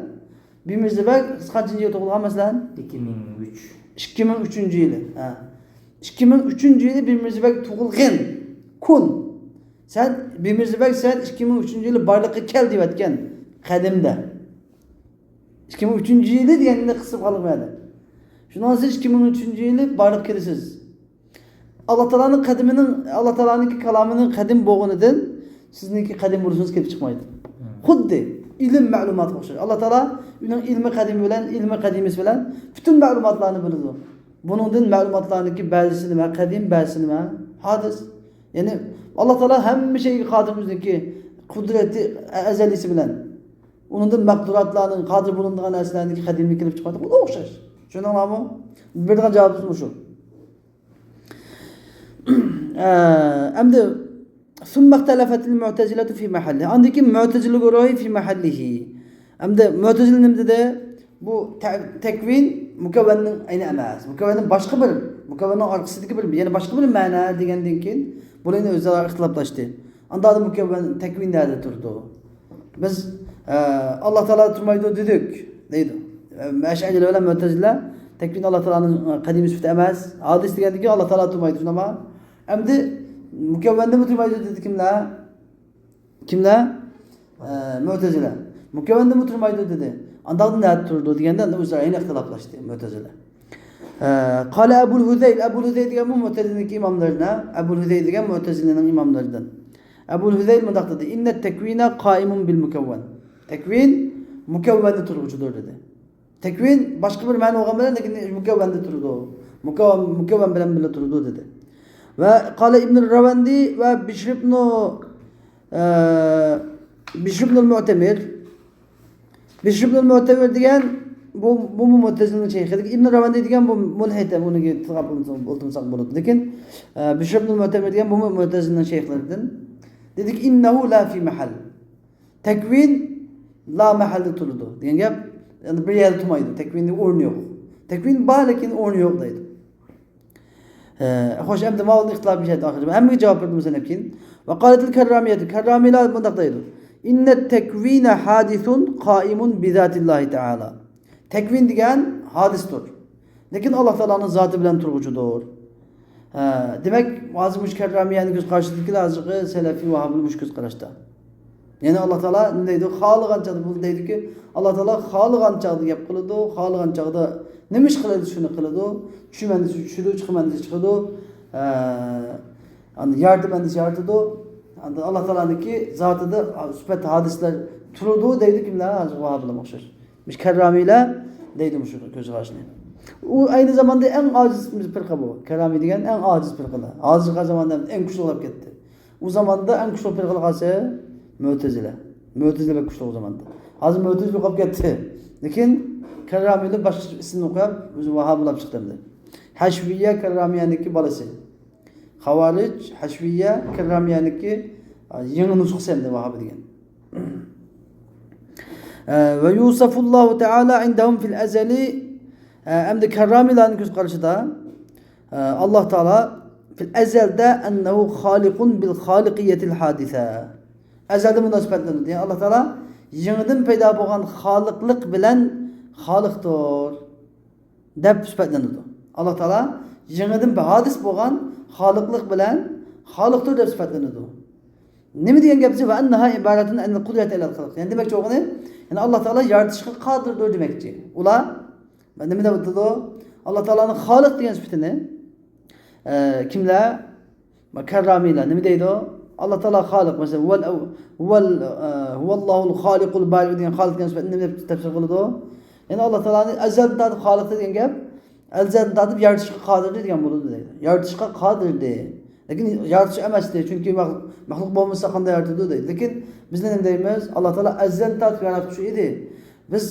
بىمىرزىبەگ قانچىنچى يىلى تۇغۇلغان، مەسىلەن؟ ئىككى مىڭ ئۈچ. ئىككى مىڭ ئۈچىنچى يىلى. ھە. ئىككى مىڭ ئۈچىنچى يىلى بىمىرزىبەگ تۇغۇلغان كۈن. سەن، بىمىرزىبەگ، سەن ئىككى مىڭ ئۈچىنچى يىلى بارلىققا كەل دەۋەتكەن قەدىمدە. ئىككى مىڭ ئۈچىنچى يىلى دېگەننى قىستۇرۇپ قالدۇق بۇ يەردە. شۇنىڭ ئۈچۈن ئىككى مىڭ ئۈچىنچى يىلى بارلىققا كېلىسىز. ئاللا تائالانىڭ قەدىمىنىڭ، ئاللا تائالانىڭكى كالامىنىڭ قەدىم بولغىنىدىن سىزنىڭكى قەدىم بولۇشىڭىز كېلىپ چىقمايدۇ. خۇددى ئىلىم مەلۇماتقا ئوخشاش. ئاللا تائالا ئۆزىنىڭ ئىلمى قەدىمى بىلەن، ئىلمى قەدىمىسى بىلەن پۈتۈن مەلۇماتلارنى بىلىدۇ. بۇنىڭدىن مەلۇماتلارنىڭكى بەزىسى نېمە قەدىم، بەزىسى نېمە ھادىس. يەنى ئاللا تائالا ھەممە شەيگە قادىر، ئۆزىنىڭكى قۇدرىتى ئەزەلىيسى بىلەن. ئۇنىڭدىن مەقدۇراتلارنىڭ، قادىر بولۇنىدىغان نەرسىلەرنىڭكى قەدىملىكى كېلىپ چىقمايدۇ. ئۇ ئوخشاش. چۈشەندىڭلارمۇ؟ بېرىدىغان جاۋابىمىز مۇشۇ. ئە، ئەمدى ثم اختلفت المعتزلة في محله. ئاندىن كېيىن مۆتەزىلە گۇرۇھى في محله. ئەمدى مۆتەزىلە نېمە دېدى؟ بۇ تە-، تەكۋىن مۇكەۋۋەننىڭ ئەينى ئەمەس. مۇكەۋۋەننىڭ باشقا بىر، مۇكەۋۋەننىڭ ئارقىسىدىكى بىر، يەنە باشقا بىر مەنە دېگەندىن كېيىن بۇلارنى ئۆزئارا ئىختىلاپلاشتى. ئاندا مۇكەۋۋەن تەكۋىن نەدە تۇرىدۇ؟ بىز، ئە، ئاللا تائالا تۇرمايدۇ دېدۇك، دەيدۇ. ئە، ئەشئەرىلەر بىلەن مۆتەزىلە تەكۋىن ئاللا تائالانىڭ، ئە، قەدىمىي سۈپىتى ئەمەس، ھادىس دېگەندىكىن ئاللا تائالا تۇرمايدۇ، شۇنداقمۇ؟ ئەمدى مۇكەۋۋەندىمۇ تۇرمايدۇ دېدى كىملەر؟ كىملەر؟ ئە، مۆتەزىلە. مۇكەۋۋەندىمۇ تۇرمايدۇ دېدى. ئانداقتا نەدە تۇرىدۇ دېگەندە، ئەمدى ئۆزئارا يەنە ئىختىلاپلاشتى مۆتەزىلە. ئە، قال ئەبۇل ھۇزەيل. ئەبۇل ھۇزەيل دېگەن بۇ مۆتەزىلىنىڭكى ئىماملىرىدىن. ئەبۇل ھۇزەيل دېگەن مۆتەزىلىنىڭ ئىماملىرىدىن. ئەبۇل ھۇزەيل مۇنداق دېدى: إن التكوين قائم بالمكون. تەكۋىن مۇكەۋۋەندە تۇرغۇچىدۇر دېدى. تەكۋىن باشقا بىر مەنە بولغان بىلەن، لېكىن مۇكەۋۋەندە تۇرىدۇ. مۇكەۋۋەن، مۇكەۋۋەن بىلەن بىللە تۇرىدۇ دېدى. ۋە قال ئىبنۇر راۋەندى ۋە بىشر ئىبنۇ، ئە، بىشر ئىبنۇل مۇئتەمىر. بىشر ئىبنۇل مۇئتەمىر دېگەن بۇ، بۇمۇ مۆتەزىلىنىڭ شەيخى. ئىبنۇر راۋەندى دېگەن بۇ مۇلھىد، بۇنى تىلغا ئولتۇرمىساق بولىدۇ. لېكىن، ئە، بىشر ئىبنۇل مۇئتەمىر دېگەن بۇمۇ مۆتەزىلىنىڭ شەيخلىرىدىن. دېدىكى، إنه لا في محل. تەكۋىن لا مەھەلدە تۇرىدۇ دېگەن گەپ، يەنى بىر يەردە تۇرمايدۇ. تەكۋىننىڭ ئورنى يوق. تەكۋىن بار، لېكىن ئورنى يوق دەيدۇ. ئە، خوش، ئەمدى ماۋۇ ئىختىلاپ بىر يەردە ئاخىرى. ھەممىگە جاۋاب بەردىم سەن كېيىن. وقالت الكرامية، كەررامىيلار مۇنداق دەيدۇ: إن التكوين حادث قائم بذات الله تعالى. تەكۋىن دېگەن ھادىستۇر. لېكىن ئاللا تائالانىڭ زاتى بىلەن تۇرغۇچىدۇر. ھە، دېمەك، ھازىر مۇشۇ كەررامىيەنىڭ كۆز قارىشىدىكىلەر ھازىرقى سەلەفىي ۋاھابىلار مۇشۇ كۆز قاراشتا. يەنى ئاللا تائالا نېمە دەيدۇ؟ خالىغان چاغدا بۇ دەيدۇكى، ئاللا تائالا خالىغان چاغدا گەپ قىلىدۇ، خالىغان چاغدا نېمە ئىش قىلىدۇ، شۇنى قىلىدۇ. چۈشىمەن دېسە چۈشىدۇ، چىقىمەن دېسە چىقىدۇ. ھە، ئاندىن يارىتىمەن دېسە يارىتىدۇ. ئاندىن ئاللا تائالانىڭكى زاتىدا سۈپەت ھادىسىلەر تۇرىدۇ دەيدۇ كىملەر؟ ھازىر ۋاھابىلارغا ئوخشاش. مۇشۇ كەررامىيلەر دەيدۇ مۇشۇ كۆز قاراشنى. ئۇ ئەينى زاماندا ئەڭ ئاجىز پىرقە بۇ. كەررامىي دېگەن ئەڭ ئاجىز پىرقىلەر. ھازىرقى زاماندا ئەڭ كۈچلۈك بولۇپ كەتتى. ئۇ زاماندا ئەڭ كۈچلۈك پىرقىلەر قايسى؟ مۆتەزىلە. مۆتەزىلە بەك كۈچلۈك ئۇ زاماندا. ھازىر مۆتەزىلە قالىپ كەتتى. لېكىن كەررامىيلار باشقىچە ئىسىمنى قويۇپ، ئۆزى ۋاھابىلار چىقتى ئەمدى. ھەشۋىيە كەررامىيەنىڭكى بالىسى. خاۋارىج، ھەشۋىيە، كەررامىيەنىڭكى، ئا، يېڭى نۇسخىسى ئەمدى ۋاھابى دېگەن. ئە، ويوصف الله تعالى عندهم في الأزل، ئە، ئەمدى كەررامىيلارنىڭ كۆز قارىشىدا، ئە، ئاللا تائالا في الأزل دە أنه خالق بالخالقية الحادثة. ئەزەلدە مۇنداق سۈپەتلىنىدۇ. يەنى ئاللا تائالا يېڭىدىن پەيدا بولغان خالىقلىق بىلەن خالىقتۇر دەپ سۈپەتلىنىدۇ. ئاللا تائالا يېڭىدىن بىر ھادىس بولغان خالىقلىق بىلەن خالىقتۇر دەپ سۈپەتلىنىدۇ. نېمە دېگەن گەپ دېسە، وأنها عبارة عن القدرة على الخلق. يەنى دېمەكچى بولغىنى، يەنى ئاللا تائالا يارىتىشقا قادىردۇر دېمەكچى. ئۇلار نېمە دەپ ئاتىدۇ؟ ئاللا تائالانىڭ خالىق دېگەن سۈپىتىنى، ئە، كىملەر؟ كەررامىيلار نېمە دەيدۇ؟ ئاللا تائالا خالىق، مەسىلەن، ھۇۋەل، ھۇۋەل، ئە، ھۇۋەللاھۇل خالىقۇل بارىئۇ دېگەن خالىق دېگەن سۈپەتنى نېمە دەپ تەپسىر قىلىدۇ؟ يەنى ئاللا تائالانى ئەزەلدىن تارتىپ خالىق دېگەن گەپ، ئەزەلدىن تارتىپ يارىتىشقا قادىردى دېگەن بولىدۇ دەيدۇ. يارىتىشقا قادىردى. لېكىن يارىتىش ئەمەستى. چۈنكى مەخ-، مەخلۇق بولمىسا قانداق يارىتىدۇ دەيدۇ. لېكىن بىز نېمە دەيمىز؟ ئاللا تائالا ئەزەلدىن تارتىپ ياراتقۇچى ئىدى. بىز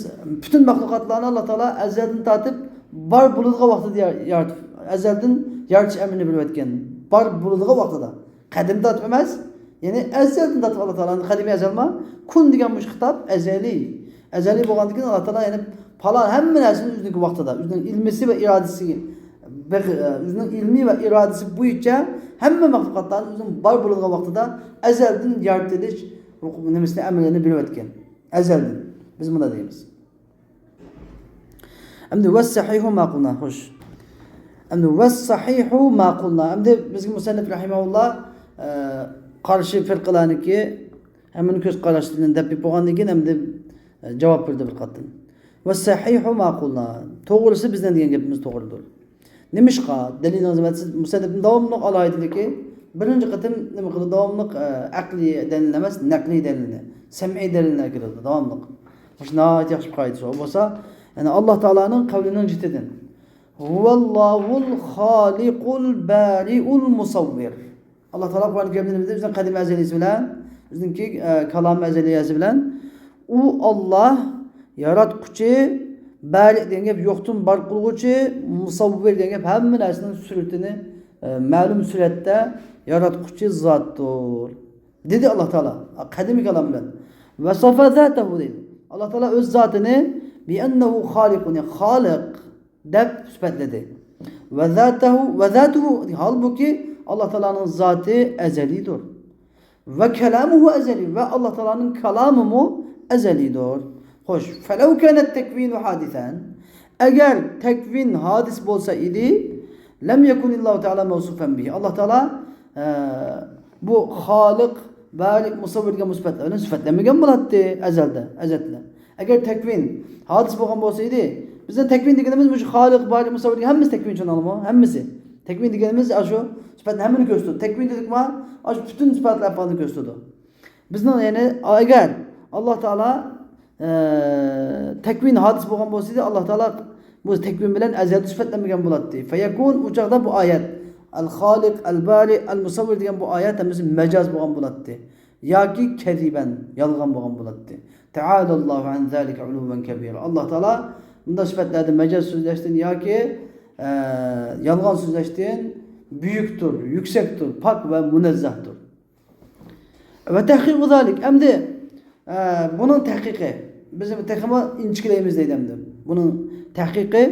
پۈتۈن مەخلۇقاتلارنى ئاللا تائالا ئەزەلدىن تارتىپ بار بولىدىغان ۋاقتىدا يار-، يارىتىپ، ئەزەلدىن يارىتىش ئەمرىنى بېرىۋەتكەن. بار بولىدىغان ۋاقتىدا. قەدىم تارتىپ ئەمەس، يەنى ئەزەلدىن تارتىپ ئاللا تائالا، قەدىمىي ئەزەلما، كۇن دېگەن مۇشۇ خىتاب ئەزەلىي. ئەزەلىي بولغاندىكىن ئاللا تائالا يەنى پالان ھەممە نەرسىنى ئۆزىنىڭكى ۋاقتىدا، ئۆزىنىڭ ئىلمىسى ۋە ئىرادىسى، بەغ-، ئۆزىنىڭ ئىلمى ۋە ئىرادىسى بويىچە ھەممە مەخلۇقاتلارنى ئۆزىنىڭ بار بولىدىغان ۋاقتىدا ئەزەلدىن يارىتىلىش نېمىسىنى، ئەمرىنى بېرىۋەتكەن. ئەزەلدىن. بىز مۇنداق دەيمىز. ئەمدى ۋەسسەھىھۇ ما قۇلنا. خوش. ئەمدى ۋەسسەھىھۇ ما قۇلنا. ئەمدى بىزگە مۇسەننىپ رەھىمەھۇللا، ئە، قارشى فىرقىلەرنىڭكى ھەممىنىڭ كۆز قاراشلىرىنى دەپ بولغاندىن كېيىن ئەمدى، ئە، جاۋاب بەردى بىر قېتىم. ۋەسسەھىھۇ ما قۇلنا. توغرىسى بىزنىڭ دېگەن گېپىمىز توغرىدۇر. نېمىشقا؟ دەلىلىڭىز نېمە؟ سىز مۇسەننىپنى داۋاملىق ئالاھىدىلىكى، بىرىنچى قېتىم نېمە قىلىدۇ؟ داۋاملىق، ئە، ئەقلىي دەلىل ئەمەس، نەقلىي دەلىلنى، سەمئىي دەلىللەر كېلىدۇ داۋاملىق. مۇشۇ ناھايىتى ياخشى بىر قائىدىسى بار. بولسا، يەنى ئاللا تائالانىڭ قەۋلىنىڭ جىتىدىن. ھۇۋاللاھۇل خالىقۇل بارىئۇل مۇسەۋۋىر. ئاللا تائالا قۇرئان كەرىمدە نېمە دېدى؟ ئۆزىنىڭ قەدىم ئەزەلىيسى بىلەن، ئۆزىنىڭكى، ئە، كالام ئەزەلىيەسى بىلەن. ئۇ ئاللا ياراتقۇچى، بارىئ دېگەن گەپ يوقتىن بار قىلغۇچى، مۇسەۋۋىر دېگەن گەپ ھەممە نەرسىنىڭ سۈرىتىنى، ئە، مەلۇم سۈرەتتە ياراتقۇچى زاتتۇر. دېدى ئاللا تائالا قەدىمىي كالام بىلەن. ۋەسەفە زاتەھۇ دەيدۇ. ئاللا تائالا ئۆز زاتىنى بىئەننەھۇ خالىقۇن، خالىق دەپ سۈپەتلىدى. ۋە زاتەھۇ، ۋە زاتۇھۇ، ھالبۇكى، ئاللا تائالانىڭ زاتى ئەزەلىيدۇر. ۋە كەلامۇھۇ ئەزەلىي، ۋە ئاللا تائالانىڭ كالامىمۇ ئەزەلىيدۇر. خوش، فەلەۋ كانەت تەكۋىنۇ ھادىسەن، ئەگەر تەكۋىن ھادىس بولسا ئىدى، لەم يەكۇنىللاھۇ تائالا مەۋسۇفەن بىھى. ئاللا تائالا، ئە، بۇ خالىق، بارىئ، مۇسەۋۋىر دېگەن بۇ سۈپەتلەر بىلەن سۈپەتلەنمىگەن بولاتتى ئەزەلدە، ئەزەلدە. ئەگەر تەكۋىن ھادىس بولغان بولسا ئىدى، بىزنىڭ تەكۋىن دېگىنىمىز مۇشۇ خالىق، بارىئ، مۇسەۋۋىر دېگەن ھەممىسى تەكۋىن، چۈشىنىڭلارمۇ؟ ھەممىسى. تەكۋىن دېگىنىمىز ئاشۇ سۈپەتنى ھەممىنى كۆرسىتىدۇ. تەكۋىن دېدۇقما، ئاشۇ پۈتۈن سۈپەتلەر ئەھۋالىنى كۆرسىتىدۇ. بىزنىڭ، يەنى، ئەگەر ئاللا تائالا، ئە، تەكۋىن ھادىس بولغان بولسا ئىدى، ئاللا تائالا بۇ تەكۋىن بىلەن ئەزەلدە سۈپەتلەنمىگەن بولاتتى. فەيەكۇن، ئۇ چاغدا بۇ ئايەت، ئەل خالىق، ئەل بارىئ، ئەل مۇسەۋۋىر دېگەن بۇ ئايەت ھەممىسى مەجاز بولغان بولاتتى. ياكى كەزىبەن، يالغان بولغان بولاتتى. تەئالاللاھۇ ئەن زالىكە ئۇلۇۋۋەن كەبىرا. ئاللا تائالا بۇنداق سۈپەتلەردە مەجاز سۆزلەشتىن ياكى، ئە، يالغان سۆزلەشتىن بۈيۈكتۇر، يۈكسەكتۇر، پاك ۋە مۇنەززەھتۇر. ۋە تەھقىقۇ زالىك. ئەمدى، ئە، بۇنىڭ تەھقىقى. بىز تېخىمۇ ئىنچىكىلەيمىز دەيدۇ ئەمدى. بۇنىڭ تەھقىقى،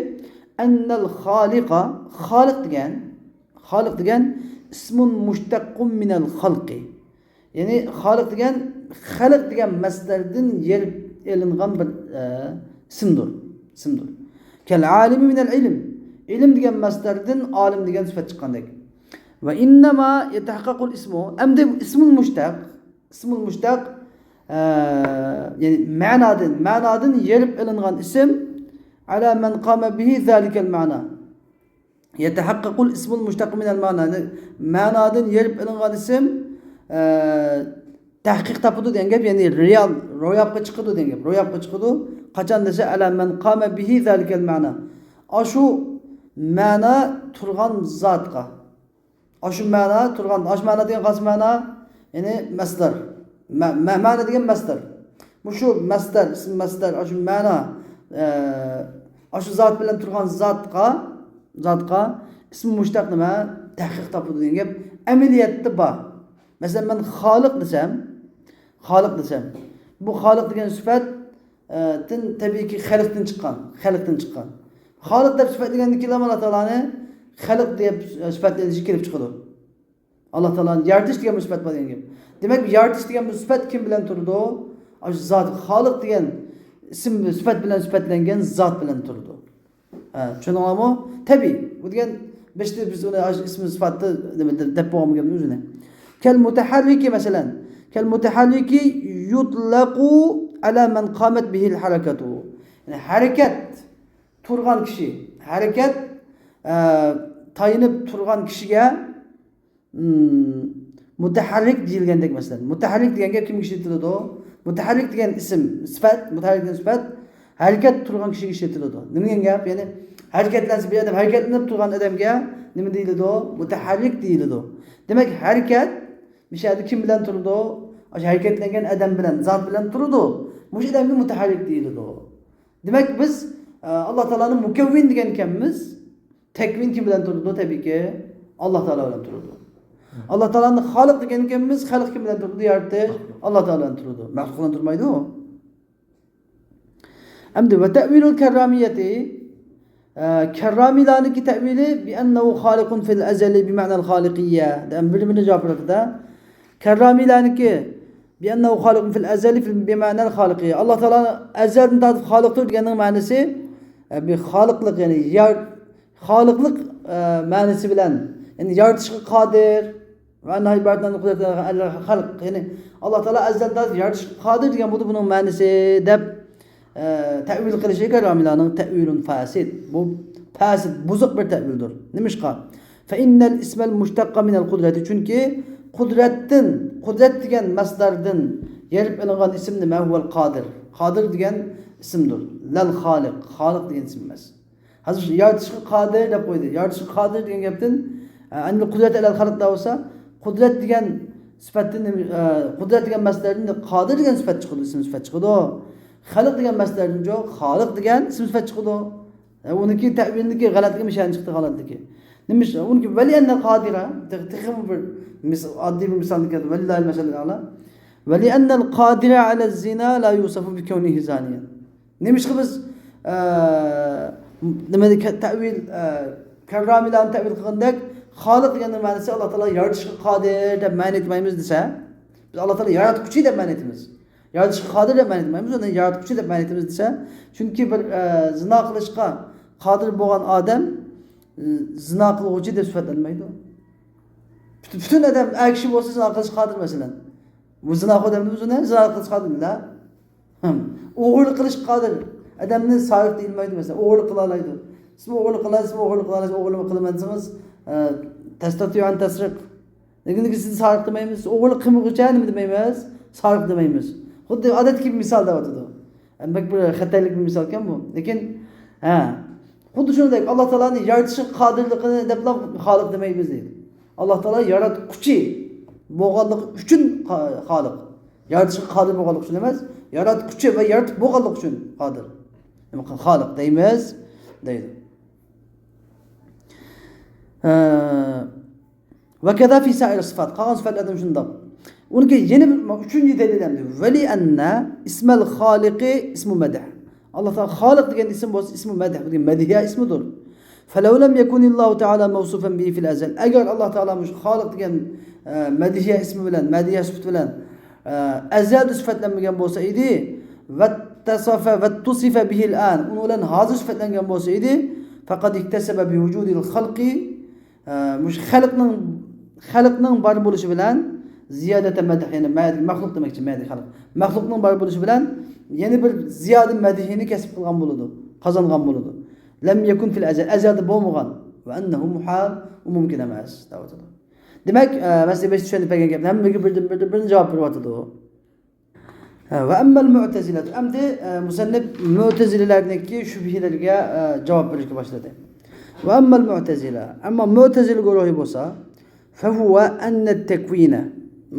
ئەننەل خالىقە، خالىق دېگەن، خالىق دېگەن، ئىسمۇن مۇشتەققۇن مىنەل خەلقى. يەنى خالىق دېگەن، خەلق دېگەن مەسدەردىن يېرىپ ئېلىنغان بىر، ئە، ئىسىمدۇر. ئىسىمدۇر. كەل ئالىمى مىنەل ئىلم. ئىلىم دېگەن مەسدەردىن ئالىم دېگەن سۈپەت چىققاندەك. ۋە ئىننەما يەتەھەققەقۇل ئىسمۇ. ئەمدى ئىسمۇل مۇشتەق، ئىسمۇل مۇشتەق، ئە، يەنى مەنادىن، مەنادىن يېرىپ ئېلىنغان ئىسىم، ئەلا مەن قامە بىھى زالىكەل مەنا. يەتەھەققەقۇل ئىسمۇل مۇشتەققۇ مىنەل مەنا. يەنى مەنادىن يېرىپ ئېلىنغان ئىسىم، ئە، تەھقىق تاپىدۇ دېگەن گەپ، يەنى رېئال، روياپقا چىقىدۇ دېگەن گەپ. روياپقا چىقىدۇ. قاچان دېسە، ئەلا مەن قامە بىھى زالىكەل مەنا. ئاشۇ مەنا تۇرغان زاتقا. ئاشۇ مەنا تۇرغان، ئاشۇ مەنا دېگەن قايسى مەنا؟ يەنى مەسدەر. مە-، مە-، مەنا دېگەن مەسدەر. مۇشۇ مەسدەر، ئىسىم مەسدەر، ئاشۇ مەنا، ئە، ئاشۇ زات بىلەن تۇرغان زاتقا، زاتقا ئىسمى مۇشتەق نېمە؟ تەھقىق تاپىدۇ دېگەن گەپ ئەمەلىيەتتە بار. مەسىلەن، مەن خالىق دېسەم، خالىق دېسەم، بۇ خالىق دېگەن سۈپەت، ئە، تىن، تەبىئىيكى خەلقتىن چىققان، خەلقتىن چىققان. خالىق دەپ سۈپەتلىگەندىن كېيىن ئاللا تائالانى خەلق دەپ سۈپەتلىنىشى كېلىپ چىقىدۇ. ئاللا تائالانى يارىتىش دېگەن بىر سۈپەت بار دېگەن گەپ. دېمەك، يارىتىش دېگەن بىر سۈپەت كىم بىلەن تۇرىدۇ؟ ئاشۇ زات، خالىق دېگەن ئىسىم، سۈپەت بىلەن سۈپەتلەنگەن زات بىلەن تۇرىدۇ. ھە، چۈشەندىڭلارمۇ؟ تەبىئىي. بۇ دېگەن بېشىدا بىز ئۇنى ئىسمى سۈپەتتە نېمە دەپ، دەپ بولغان گەپنى ئۆزىنى. كەل مۇتەھەررىكى مەسىلەن. كەل مۇتەھەررىكى يۇتلەقۇ ئەلا مەن قامەت بىھىل ھەرەكەتۇ. يەنى ھەرىكەت تۇرغان كىشى. ھەرىكەت، ئە، تايىنىپ تۇرغان كىشىگە مۇتەھەررىك دېيىلگەندەك مەسىلەن. مۇتەھەررىك دېگەن گەپ كىمگە ئىشلىتىلىدۇ؟ مۇتەھەررىك دېگەن ئىسىم، سۈپەت، مۇتەھەررىك دېگەن سۈپەت ھەرىكەت تۇرغان كىشىگە ئىشلىتىلىدۇ. نېمە دېگەن گەپ؟ يەنى ھەرىكەتلەنسە بىر ئادەم، ھەرىكەتلىنىپ تۇرغان ئادەمگە نېمە دېيىلىدۇ؟ مۇتەھەررىك دېيىلىدۇ. دېمەك، ھەرىكەت مۇشۇ يەردە كىم بىلەن تۇرىدۇ؟ ئاشۇ ھەرىكەتلەنگەن ئادەم بىلەن، زات بىلەن تۇرىدۇ. مۇشۇ ئادەمگە مۇتەھەررىك دېيىلىدۇ. دېمەك، بىز، ئە، ئاللا تائالانى مۇكەۋۋىن دېگەنكەنمىز، تەكۋىن كىم بىلەن تۇرىدۇ؟ تەبىئىيكى، ئاللا تائالا بىلەن تۇرىدۇ. ئاللا تائالانى خالىق دېگەنكەنمىز، خەلق كىم بىلەن تۇرىدۇ؟ يارىتىش، ئاللا تائالا بىلەن تۇرىدۇ. مەخلۇق بىلەن تۇرمايدۇ. ئەمدى ۋە تەئۋىلۇل كەررامىيەتى، ئە، كەررامىيلارنىڭكى تەئۋىلى بىئەننەھۇ خالىقۇن فىل ئەزەلى بىمەنەل خالىقىيە. دەم بىر-بىرىنى جاۋاب بېرىدۇ. كەررامىيلارنىڭكى بىئەننەھۇ خالىقۇن فىل ئەزەلى فىل بىمەنەل خالىقىيە. ئاللا تائالا ئەزەلدىن تارتىپ خالىقتۇر دېگەننىڭ مەنىسى، ئە، بىر خالىقلىق، يەنى يار-، خالىقلىق، ئە، مەنىسى بىلەن، يەنى يارىتىشقا قادىر. ۋە ئەننەھۇ ئىبارەتۇن ئەن قۇدرەتى ئەلەل خەلق. يەنى ئاللا تائالا ئەزەلدىن تارتىپ يارىتىشقا قادىر دېگەن بولدى بۇنىڭ مەنىسى دەپ، ئە، تەئۋىل قىلىشى كەررامىيلارنىڭ تەئۋىلۇن فاسىد. بۇ پاسىد، بۇزۇق بىر تەئۋىلدۇر. نېمىشقا؟ فإن الاسم المشتق من القدرة. چۈنكى قۇدرەتتىن، قۇدرەت دېگەن مەسدەردىن يېرىپ ئېلىنغان ئىسىم نېمە؟ هو القادر. قادىر دېگەن ئىسىمدۇر. لا الخالق. خالىق دېگەن ئىسىم ئەمەس. ھازىر شۇ يارىتىشقا قادىر دەپ قويدى. يارىتىشقا قادىر دېگەن گەپتىن، ئە، ئەننەل قۇدرەتە ئەلەل خەلق دەپ بولسا، قۇدرەت دېگەن سۈپەتتىن، ئە، قۇدرەت دېگەن مەسدەردىن قادىر دېگەن سۈپەت چىقىدۇ، ئىسىم سۈپەت چىقىدۇ. خەلق دېگەن مەسدەردىن جۇ، خالىق دېگەن ئىسىم سۈپەت چىقىدۇ. ئە، ئۇنىڭكى تەئۋىلنىڭكى غەلەتلىكى مۇشۇ يەردىن چىقتى، غەلەتلىكى. نېمىش-، ئۇنىڭكى ۋەلىئەننەل قادىرە، تېخ-، تېخىمۇ بىر مىس-، ئاددىي بىر مىسالنى كەلتۈردى. ۋەلىللاھىل مەسەلۇل ئەئلا. ۋەلىئەننەل قادىرە ئەلەز زىنا لا يۇسەفۇ بىكەۋنىھى زانىيەن. نېمىشقا بىز، ئە، نېمىنى كە-، تەئۋىل، ئە، كەررامىلارنى تەئۋىل قىلغاندەك، خالىق دېگەننىڭ مەنىسى ئاللا تائالا يارىتىشقا قادىر دەپ مەنە ئېيتمايمىز دېسە، بىز ئاللا تائالا ياراتقۇچى دەپ مەنە ئېيتىمىز. يارىتىشقا قادىر دەپ مەنە ئېيتمايمىز، ئۇنى ياراتقۇچى دەپ مەنە ئېيتىمىز دېسە، چۈنكى بىر، ئە، زىنا قىلىشقا قادىر بولغان ئادەم، ئە، زىنا قىلغۇچى دەپ سۈپەتلەنمەيدۇ. پۈتۈن، پۈتۈن ئادەم ئەر كىشى بولسا زىنا قىلىشقا قادىر، مەسىلەن. بۇ زىناخور دەمدىمىز ئۇنى؟ زىنا قىلىشقا قادىر دەيمىز. ھىم. ئوغرىلىق قىلىشقا قادىر. ئادەمنى سارىق دېيىلمەيدۇ، مەسىلەن، ئوغرىلىق قىلالايدۇ. سىزمۇ ئوغرىلىق قىلاسىز، سىزمۇ ئوغرىلىق قىلالايسىز، ئوغرىلىق قىلىمەن دېسىڭىز، ئە، تەستەتىئۇ ئەن تەسرىق. لېكىن سىزنى سارىق دېمەيمىز، سىز ئوغرىلىق قىلمىغۇچە نېمە دېمەيمىز؟ سارىق دېمەيمىز. خۇددى ئادەتتىكى بىر مىسال دەۋاتىدۇ. بەك بىر خەتەرلىك بىر مىسالكەن بۇ. لېكىن، ھە، خۇددى شۇنىڭدەك ئاللا تائالانى يارىتىشقا قادىرلىقىنى دەپلا خالىق دېمەيمىز دەيدۇ. ئاللا تائالا ياراتقۇچى بولغانلىقى ئۈچۈن خا-، خالىق. يارىتىشقا قادىر بولغانلىقى ئۈچۈن ئەمەس، ياراتقۇچى ۋە يارىتىپ بولغانلىقى ئۈچۈن قادىر. خالىق دەيمىز دەيدۇ. ھە. ۋە كەزا فى سائىر سىفات. قالغان سۈپەتلەردىمۇ شۇنداق. ئۇنىڭكى يەنە بىر ئۈچىنچى دەلىل ئەمدى. ۋەلىئەننە ئىسمەل خالىقى ئىسمۇ مەدھ. ئاللا تائالا خالىق دېگەن ئىسىم بولسا ئىسمۇ مەدھ، بۇ دېگەن مەدھىيە ئىسمىدۇر. فەلەۋ لەم يەكۇنىللاھۇ تائالا مەۋسۇفەن بىھى فىل ئەزەل. ئەگەر ئاللا تائالا مۇشۇ خالىق دېگەن، ئە، مەدھىيە ئىسمى بىلەن، مەدھىيە سۈپىتى بىلەن، ئە، ئەزەلدە سۈپەتلەنمىگەن بولسا ئىدى، ۋەتتەسەفە، ۋەتتۇسىفە بىھىل ئان، ئۇنىڭ بىلەن ھازىر سۈپەتلەنگەن بولسا ئىدى، فەقەد ئىكتەسەبە بىۋۇجۇدىل خەلقى، ئە، مۇشۇ خەلقنىڭ، خەلقنىڭ بار بولۇشى بىلەن، زىيادەتە مەدھىيەنى، مەدھىي مەخلۇق دېمەكچى، مەدھىي خەلق. مەخلۇقنىڭ بار بولۇشى بىلەن يەنە بىر زىيادە مەدھىينى كەسىپ قىلغان بولىدۇ، قازانغان بولىدۇ. لەم يەكۇن فىل ئەزەل، ئەزەلدە بولمىغان. ۋە ئەننەھۇ مۇھال، ئۇ مۇمكىن ئەمەس، دەۋاتىدۇ. دېمەك، ئە، مەسىلە بەش چۈشەندۈرۈپ بەرگەن گەپنى ھەممىگە بىردىن، بىردىن، بىردىن جاۋاب بېرىۋاتىدۇ. ھە، ۋە ئەممەل مۇئتەزىلەتۇ. ئەمدى، ئە، مۇسەننىپ مۇئتەزىلىلەرنىڭكى شۈبھىلىرىگە، ئە، جاۋاب بېرىشكە باشلىدى. ۋە ئەممەل مۇئتەزىلە. ئەمما مۇئتەزىلە گۇرۇھى بولسا، فەھۇۋە ئەننە تەكۋىنە.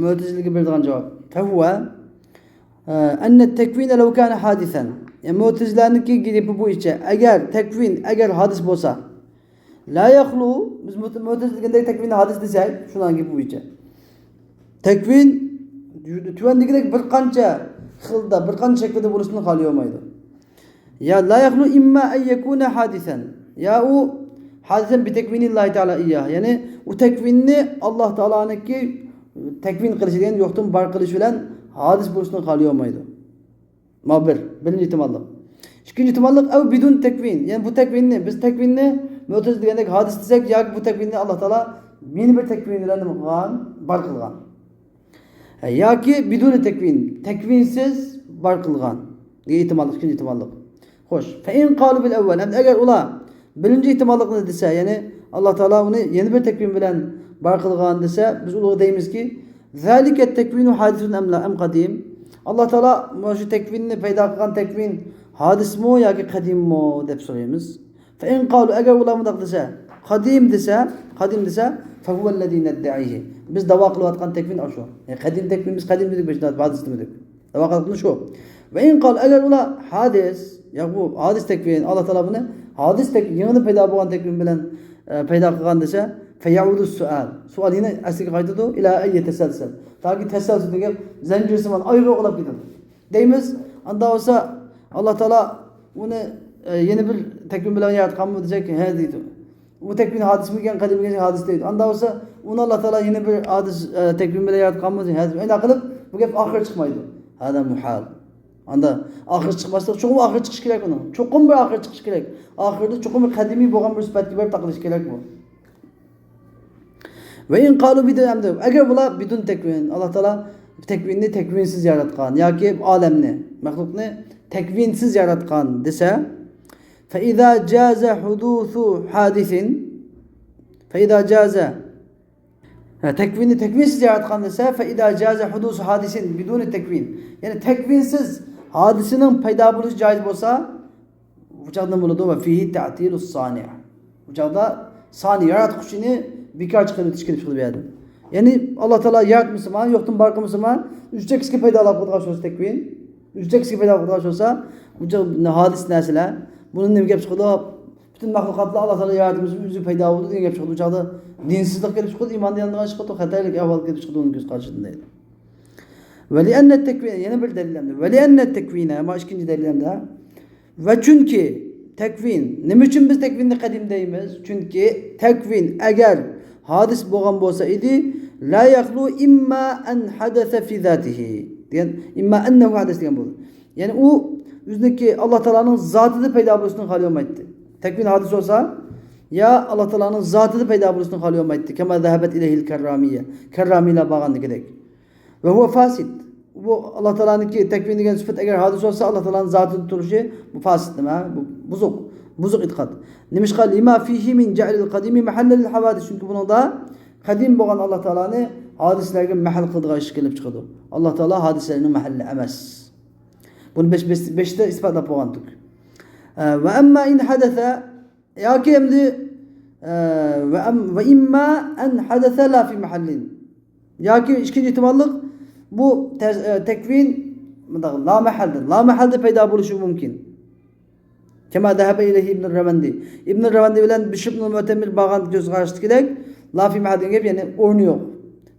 مۇئتەزىلىگە بېرىدىغان جاۋاب. فەھۇۋە، ئە، ئەننە تەكۋىنە لەۋ كانە ھادىسەن. يەنى مۇئتەزىلەنىڭكى گېپى بويىچە، ئەگەر تەكۋىن، ئەگەر ھادىس بولسا، لا يەخلۇ، بىز مۇت-، مۇئتەزىلە دېگەندەك تەكۋىن ھادىس دېسەك، شۇنىڭ گېپى بويىچە. تەكۋىن تۆۋەندىكىدەك بىر قانچە خىلدا، بىر قانچە شەكىلدە بولۇشتىن خالىي بولمايدۇ. يا لا يخلو إما أن يكون حادثا، يا ئۇ حادثا بتكوين الله تعالى إياه، يەنى ئۇ تەكۋىننى ئاللا تائالانىڭكى تەكۋىن قىلىشى دېگەن يوقتىن بار قىلىش بىلەن ھادىس بولۇشتىن خالىي بولمايدۇ. ما بىر، بىرىنچى ئېھتىماللىق. ئىككىنچى ئېھتىماللىق، أو بدون تكوين، يەنى بۇ تەكۋىننى، بىز تەكۋىننى مۆتىزىلە دېگەندەك ھادىس دېسەك، ياكى بۇ تەكۋىننى ئاللا تائالا يەنە بىر تەكۋىن بىلەن نېمە قىلغان؟ بار قىلغان. ھە، ياكى بدون تكوين، تەكۋىنسىز بار قىلغان دېگەن ئېھتىماللىق، ئىككىنچى ئېھتىماللىق. خوش، فإن قالوا بالأول، ئەمدى ئەگەر ئۇلار بىرىنچى ئېھتىماللىقنى دېسە، يەنى ئاللا تائالا ئۇنى يەنە بىر تەكۋىن بىلەن بار قىلغان دېسە، بىز ئۇلارغا دەيمىزكى، ذلك التكوين حادث أم لا أم قديم؟ ئاللا تائالا مانا شۇ تەكۋىننى پەيدا قىلغان تەكۋىن ھادىسمۇ ياكى قەدىممۇ دەپ سورايمىز. فإن قالوا، ئەگەر ئۇلار مۇنداق دېسە، قەدىم دېسە، قەدىم دېسە، فهو الذي ندعيه، بىز داۋا قىلىۋاتقان تەكۋىن ئاشۇ. يەنى قەدىم تەكۋىن، بىز قەدىم دېدۇق، بىز ھادىس دېمىدۇق. داۋا قىلىۋاتقىنى شۇ. ۋە ئىن قال، ئەگەر ئۇلار ھادىس، يا بۇ ھادىس تەكۋىن، ئاللا تائالا بۇنى ھادىس تەك-، يېڭىدىن پەيدا بولغان تەكۋىن بىلەن، ئە، پەيدا قىلغان دېسە، فەيەئۇدۇ سۇئال، سوئال يەنە ئەسلىگە قايتىدۇ، ئىلا ئەن يەتەسەلسەل، تاكى تەسەلسۇل دېگەن گەپ زەنجىرسىمان ئايرىغا ئۇلاپ كېتىدۇ. دەيمىز. ئاندا بولسا، ئاللا تائالا ئۇنى، ئە، يەنە بىر تەكۋىن بىلەن ياراتقانمۇ دېسەك، ھە دەيدۇ. ئۇ تەكۋىن ھادىسمىكەن، قەدىمكەن، ھادىس دەيدۇ. ئاندا بولسا، ئۇنى ئاللا تائالا يەنە بىر ھادىس، ئە، تەكۋىن بىلەن ياراتقانمۇ دېسەك، ھە دەيدۇ. ئۇنداق قىلىپ بۇ گەپ ئاخىرى چىقمايدۇ. ھازا مۇھال. ئاندا ئاخىرى چىقماسلىق، چوقۇم ئاخىرى چىقىشى كېرەك ئۇنىڭ. چوقۇم بىر ئاخىرى چىقىشى كېرەك. ئاخىرىدا چوقۇم بىر قەدىمىي بولغان بىر سۈپەتكە بېرىپ تاقىلىشى كېرەك بۇ. ۋە ئىن قالۇ بىدۇن ئەمدى، ئەگەر بۇلار بىدۇن تەكۋىن، ئاللا تائالا تەكۋىننى تەكۋىنسىز ياراتقان ياكى ئالەمنى، مەخلۇقنى تەكۋىنسىز ياراتقان دېسە، فەئىزا جازە ھۇدۇسۇ ھادىسىن، فەئىزا جازە، ھە، تەكۋىننى تەكۋىنسىز ياراتقان دېسە، فەئىزا جازە ھۇدۇسۇ ھادىسىن بىدۇنى تەكۋىن، يەنى تەكۋىنسىز ھادىسىنىڭ پەيدا بولۇشى جايىز بولسا، بۇ چاغدا نېمە بولىدۇ؟ ۋە فىھى تەئتىلۇ سانىئ. بۇ چاغدا سانىئ، ياراتقۇچىنى بىكارچى قىلىۋېتىش كېلىپ چىقىدۇ بۇ يەردىن. يەنى ئاللا تائالا ياراتمىسىمۇ، يوقتىن بار قىلمىسىمۇ، ئۆزى چەكسىگە پەيدا قىلىدىغان بولسا تەكۋىن، ئۆزى چەكسىگە پەيدا قىلىدىغان بولسا، بۇ چاغ ھادىس نەرسىلەر، بۇنى نېمە گەپ چىقىدۇ؟ پۈتۈن مەخلۇقاتلار ئاللا تائالا ياراتمىسىمۇ، ئۆزى پەيدا بولىدۇ دېگەن گەپ چىقىدۇ. بۇ چاغدا دىنسىزلىق كېلىپ چىقىدۇ، ئىمان دېگەن چىقىدۇ، خەتەرلىك ئەھۋال كېلىپ چىقىدۇ ئۇنىڭ كۆز قارىشىدىن دەيدۇ. ۋەلىئەننە تەكۋىن، يەنە بىر دەلىل ئەمدى. ۋەلىئەننە تەكۋىنە، ما ئىككىنچى دەلىل ئەمدى. ۋە چۈنكى تەكۋىن، نېمە ئۈچۈن بىز تەكۋىننى قەدىم دەيمىز؟ چۈنكى تەكۋىن ئەگەر ھادىس بولغان بولسا ئىدى، لا يخلو إما أن حدث في ذاته دېگەن، إما أنه حدث دېگەن بولدى. يەنى ئۇ ئۆزىنىڭكى ئاللا تائالانىڭ زاتىدا پەيدا بولۇشتىن خالىي بولمايتتى. تەكۋىن ھادىس بولسا، يا ئاللا تائالانىڭ زاتىدا پەيدا بولۇشتىن خالىي بولمايتتى. كما ذهبت إليه الكرامية، كەررامىيلار بارغاندىكىدەك. ۋە ھۇۋە فاسىد. بۇ ئاللا تائالانىڭكى تەكۋىن دېگەن سۈپەت ئەگەر ھادىس بولسا، ئاللا تائالانىڭ زاتىدا تۇرۇشى بۇ فاسىد نېمە؟ بۇ بۇزۇق. بۇزۇق ئېتىقاد. نېمىشقا؟ لما فيه من جعل القديم محلا للحوادث. چۈنكى بۇنىڭدا قەدىم بولغان ئاللا تائالانى ھادىسىلەرگە مەھەل قىلىدىغان ئىش كېلىپ چىقىدۇ. ئاللا تائالا ھادىسىلەرنىڭ مەھەللى ئەمەس. بۇنى بەش، بەش، بەشتە ئىسپاتلاپ بولغانتۇق. ئە، ۋە ئەمما ئىن ھەدەسە، ياكى ئەمدى، ئە، ۋە ئەم-، ۋە ئىمما ئەن ھەدەسە لا فى مەھەللىن. ياكى ئىككىنچى ئېھتىماللىق، بۇ تەز-، ئە، تەكۋىن مۇنداق لامەھەلدە، لامەھەلدە پەيدا بولۇشى مۇمكىن. كما ذهب إليه ابن الرواندي. ئىبن راۋاندى بىلەن بىشر ئىبن مۇئتەمىر بارغان كۆز قاراشتىكىدەك، لا فى مەھەللىن دېگەن گەپ، يەنى ئورنى يوق.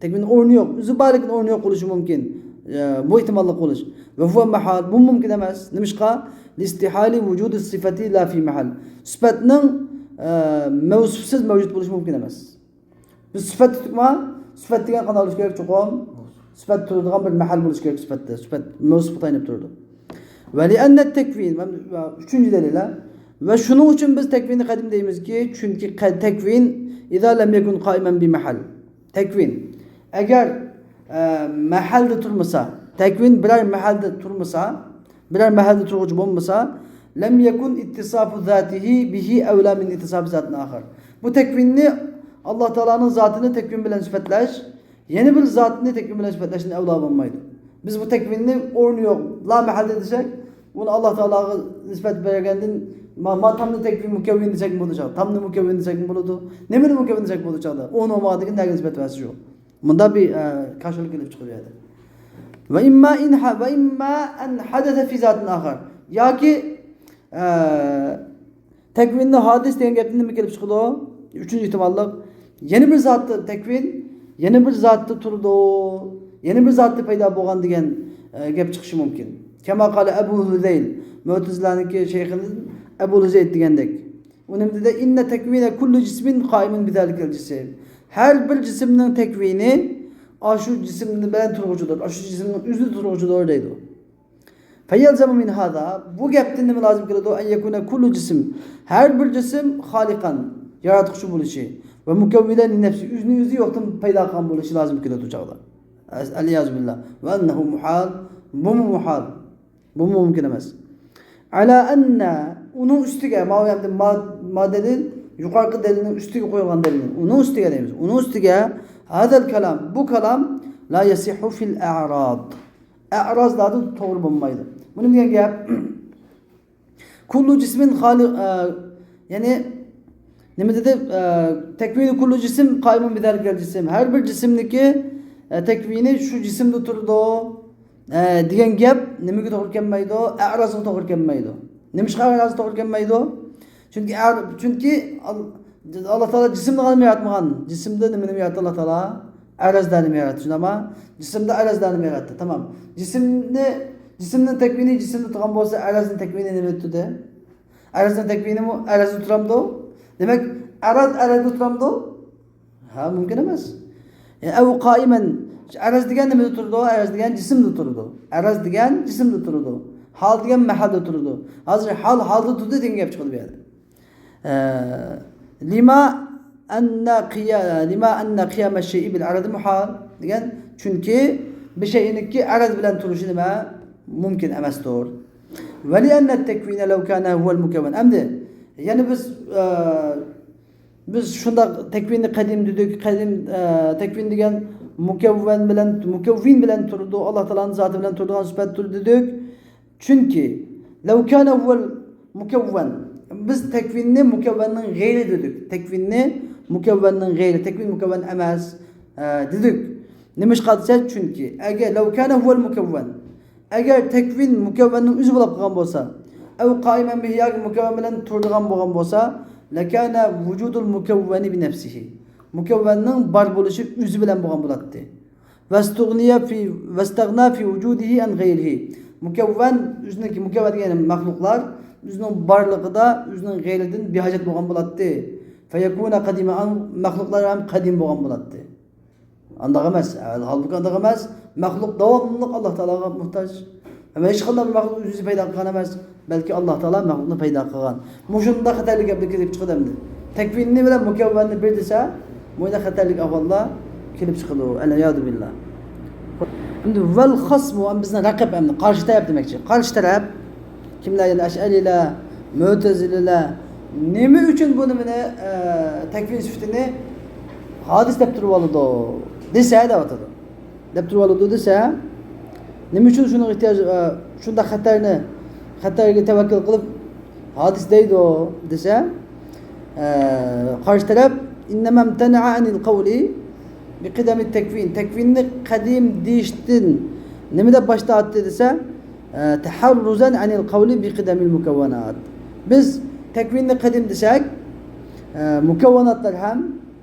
تەكۋىن ئورنى يوق. ئۆزى بار، لېكىن ئورنى يوق بولۇشى مۇمكىن. ئە، بۇ ئېھتىماللىق بولۇش. ۋە ھۇۋە مەھال، بۇ مۇمكىن ئەمەس. نېمىشقا؟ لاستىھالە ۋۇجۇدى سىفەتى لا فى مەھەل. سۈپەتنىڭ، ئە، مەۋسۇپسىز مەۋجۇت بولۇشى مۇمكىن ئەمەس. بىز سۈپەت تۇتۇقما؟ سۈپەت دېگەن قانداق بولۇشى كېرەك چوقۇم؟ سۈپەت تۇرىدىغان بىر مەھەل بولۇشى كېرەك سۈپەتتە. سۈپەت مەۋسۇپقا تايىنىپ تۇرىدۇ. ۋە لىئەننە تەكۋىن، ئۈچىنچى دەلىل. ۋە شۇنىڭ ئۈچۈن بىز تەكۋىننى قەدىم دەيمىزكى، چۈنكى قە-، تەكۋىن ئىزا لەم يەكۇن قائىمەن بى مەھەل. تەكۋىن. ئەگەر، ئە، مەھەلدە تۇرمىسا، تەكۋىن بىرەر مەھەلدە تۇرمىسا، بىرەر مەھەلدە تۇرغۇچى بولمىسا، لەم يەكۇن ئىتتىسافۇ زاتىھى بىھى ئەۋلا مىن ئىتتىسافى زاتىن ئاخار. بۇ تەكۋىننى، ئاللا تائالانىڭ زاتىنى تەكۋىن بىلەن سۈپەتلەش، يەنە بىر زاتنى تەكۋىن بىلەن سۈپەتلەشتىن ئەۋلا بولمايدۇ. بىز بۇ تەكۋىننى ئورنى يوق، لا مەھەلدە دېسەك، ئۇنى ئاللا تائالاغا نىسبەت بەرگەندىن، ما، ما تامنى تەكۋىن مۇكەۋۋىن دېسەكمۇ بولىدۇ چاغدا. تامنى مۇكەۋۋىن دېسەكمۇ بولىدۇ. نېمىنى مۇكەۋۋىن دېسەك بولىدۇ چاغدا؟ ئورنى بولمىغاندىكىن نەگە نىسبەت بەرسە شۇ. مۇندا بىر، ئە، كاشىلىق كېلىپ چىقىدۇ بۇ يەردە. ۋە ئىمما ئىن ھە-، ۋە ئىمما ئەن ھەدەسە فى زاتىن ئاخار. ياكى، ئە، تەكۋىننى ھادىس دېگەن گەپتىن نېمە كېلىپ چىقىدۇ؟ ئۈچىنچى ئېھتىماللىق. يەنە بىر زاتتا تەكۋىن، يەنە بىر زاتتا تۇرىدۇ، يەنە بىر زاتتا پەيدا بولغان دېگەن، ئە، گەپ چىقىشى مۇمكىن. كەما قالە ئەبۇ ھۇزەيل. مۇئتەزىلەنىڭكى شەيخىدىن ئەبۇ ھۇزەيل دېگەندەك. ئۇ نېمە دېدى؟ ئىننە تەكۋىنە كۇللى جىسمىن قائىمۇن بىزالىكەل جىسم. ھەر بىر جىسىمنىڭ تەكۋىنى ئاشۇ جىسىم بىلەن تۇرغۇچىدۇر، ئاشۇ جىسىمنىڭ ئۆزىدە تۇرغۇچىدۇر دەيدۇ. فيلزم من هذا، بۇ گەپتىن نېمە لازىم كېلىدۇ؟ أن يكون كل جسم، ھەر بىر جىسىم خالقا، ياراتقۇچى بولۇشى، ومكونا لنفسه، ئۆزىنى ئۆزى يوقتىن پەيدا قىلغان بولۇشى لازىم كېلىدۇ چاغدا. العياذ بالله. وأنه محال، بۇمۇ مۇھال. بۇمۇ مۇمكىن ئەمەس. على أن، ئۇنىڭ ئۈستىگە، ماۋۇ يەردە ما، ما دەلىل، يۇقىرىقى دەلىلنىڭ ئۈستىگە قويۇلغان دەلىل. ئۇنىڭ ئۈستىگە دەيمىز. ئۇنىڭ ئۈستىگە، هذا الكلام، بۇ كالام، لا يصح في الأعراض. ئەئرازلاردا توغرا بولمايدۇ. بۇ نېمە دېگەن گەپ؟ كل جسم خالق، ئە، يەنى نېمە دېدى؟ ئە، تكوين كل جسم قائم بذلك الجسم. ھەر بىر جىسىمنىڭكى، ئە، تەكۋىنى شۇ جىسىمدا تۇرىدۇ. ئە، دېگەن گەپ نېمىگە توغرا كەلمەيدۇ؟ ئەرازغا توغرا كەلمەيدۇ. نېمىشقا ئەرازغا توغرا كەلمەيدۇ؟ چۈنكى ئەر-، چۈنكى ئال-، ئاللا تائالا جىسىمنى غالىب ياراتمىغان. جىسىمدا نېمىنى ياراتتى ئاللا تائالا؟ ئەرازلارنى ياراتتى، شۇنداقمۇ؟ جىسىمدا ئەرازلارنى ياراتتى. تامام. جىسىمنى، جىسىمنىڭ تەكۋىنى جىسىمدا تۇرغان بولسا، ئەرازنىڭ تەكۋىنى نېمىدە تۇردى؟ ئەرازنىڭ تەكۋىنىمۇ ئەرازدا تۇرامدۇ؟ دېمەك، ئەراز ئەرازدا تۇرامدۇ؟ ھە، مۇمكىن ئەمەس. يەنى، ئەۋ قائىمەن، ئەراز دېگەن نېمىدە تۇرىدۇ؟ ئەراز دېگەن جىسىمدا تۇرىدۇ. ئەراز دېگەن جىسىمدا تۇرىدۇ. ھال دېگەن مەھەلدە تۇرىدۇ. ھازىر ھال ھالدا تۇردى دېگەن گەپ چىقىدۇ بۇ يەردە. ئە، لىما ئەننە قىيا-، لىما ئەننە قىيامە شەيئى بىل ئەرەزى مۇھال دېگەن، چۈنكى بىر شەيئىنىڭكى ئەرەز بىلەن تۇرۇشى نېمە؟ مۇمكىن ئەمەستۇر. ۋە لىئەننە تەكۋىنە لەۋ كانە ھۇۋەل مۇكەۋۋەن. ئەمدى، يەنى بىز، ئە، بىز شۇنداق تەكۋىننى قەدىم دېدۇق، قەدىم، ئە، تەكۋىن دېگەن مۇكەۋۋەن بىلەن، مۇكەۋۋىن بىلەن تۇرىدۇ، ئاللا تائالانىڭ زاتى بىلەن تۇرىدىغان سۈپەتتۇر دېدۇق. چۈنكى، لەۋ كانە ھۇۋەل مۇكەۋۋەن. بىز تەكۋىننى مۇكەۋۋەننىڭ غەيرى دېدۇق. تەكۋىننى مۇكەۋۋەننىڭ غەيرى، تەكۋىن مۇكەۋۋەن ئەمەس، ئە، دېدۇق. نېمىشقا دېسە، چۈنكى، ئەگەر، لەۋ كانە ھۇۋەل مۇكەۋۋەن. ئەگەر تەكۋىن مۇكەۋۋەننىڭ ئۆزى بولۇپ قالغان بولسا، ئەۋ قائىمەن بىھى، ياكى مۇكەۋۋەن بىلەن تۇرىدىغان بولغان بولسا، لەكانە ۋۇجۇدۇل مۇكەۋۋەنى بىنەفسىھى. مۇكەۋۋەننىڭ بار بولۇشى ئۆزى بىلەن بولغان بولاتتى. ۋەستۇغنىيە فى، ۋەستەغنا فى ۋۇجۇدىھى ئەن غەيرىھى. مۇكەۋۋەن، ئۆزىنىڭكى، مۇكەۋۋەن دېگەن مەخلۇقلار، ئۆزىنىڭ بارلىقىدا ئۆزىنىڭ غەيرىدىن بىھاجەت بولغان بولاتتى. فەيەكۇنە قەدىمە، مەخلۇقلار ھەم قەدىم بولغان بولاتتى. ئانداق ئەمەس. ھالبۇكى ئانداق ئەمەس. مەخلۇق داۋاملىق ئاللا تائالاغا موھتاج. ھەم ھېچقانداق بىر مەخلۇق ئۆزى پەيدا قىلغان ئەمەس. بەلكى ئاللا تائالا مەخلۇقنى پەيدا قىلغان. مۇشۇنداق خەتەرلىك گەپلەر كېلىپ چىقىدۇ ئەمدى. تەكۋىننى بىلەن مۇكەۋۋەننى بىر دېسە، مۇشۇنداق خەتەرلىك ئەھۋاللار كېلىپ چىقىدۇ. ئەلئىيازۇ بىللا. ئەمدى ۋەل خەسمۇ، ئەمدى بىزنىڭ رەقىب، ئەمدى قارشى تەرەپ دېمەكچى. قارشى تەرەپ كىملەر؟ يەنى ئەشئەرىيلەر، مۆتەزىلىلەر نېمە ئۈچۈن بۇنى، مېنى، ئە، تەكۋىن سۈپىتىنى ھادىس دەپ تۇرۇۋالىدۇ دېسە، دەۋاتىدۇ. دەپ تۇرۇۋالىدۇ دېسە، نېمە ئۈچۈن شۇنىڭغا ئېھتىياج، ئە، شۇنداق خەتەرنى، خەتەرگە تەۋەككۈل قىلىپ ھادىس دەيدۇ دېسە، ئە، قارشى تەرەپ، إنما امتنع عن القول بقدم التكوين، تەكۋىننى قەدىم دېيىشتىن نېمە دەپ باش تارتتى دېسە، ئە، تحرزا عن القول بقدم المكونات. بىز تەكۋىننى قەدىم دېسەك، ئە، مۇكەۋۋاناتلار ھەم،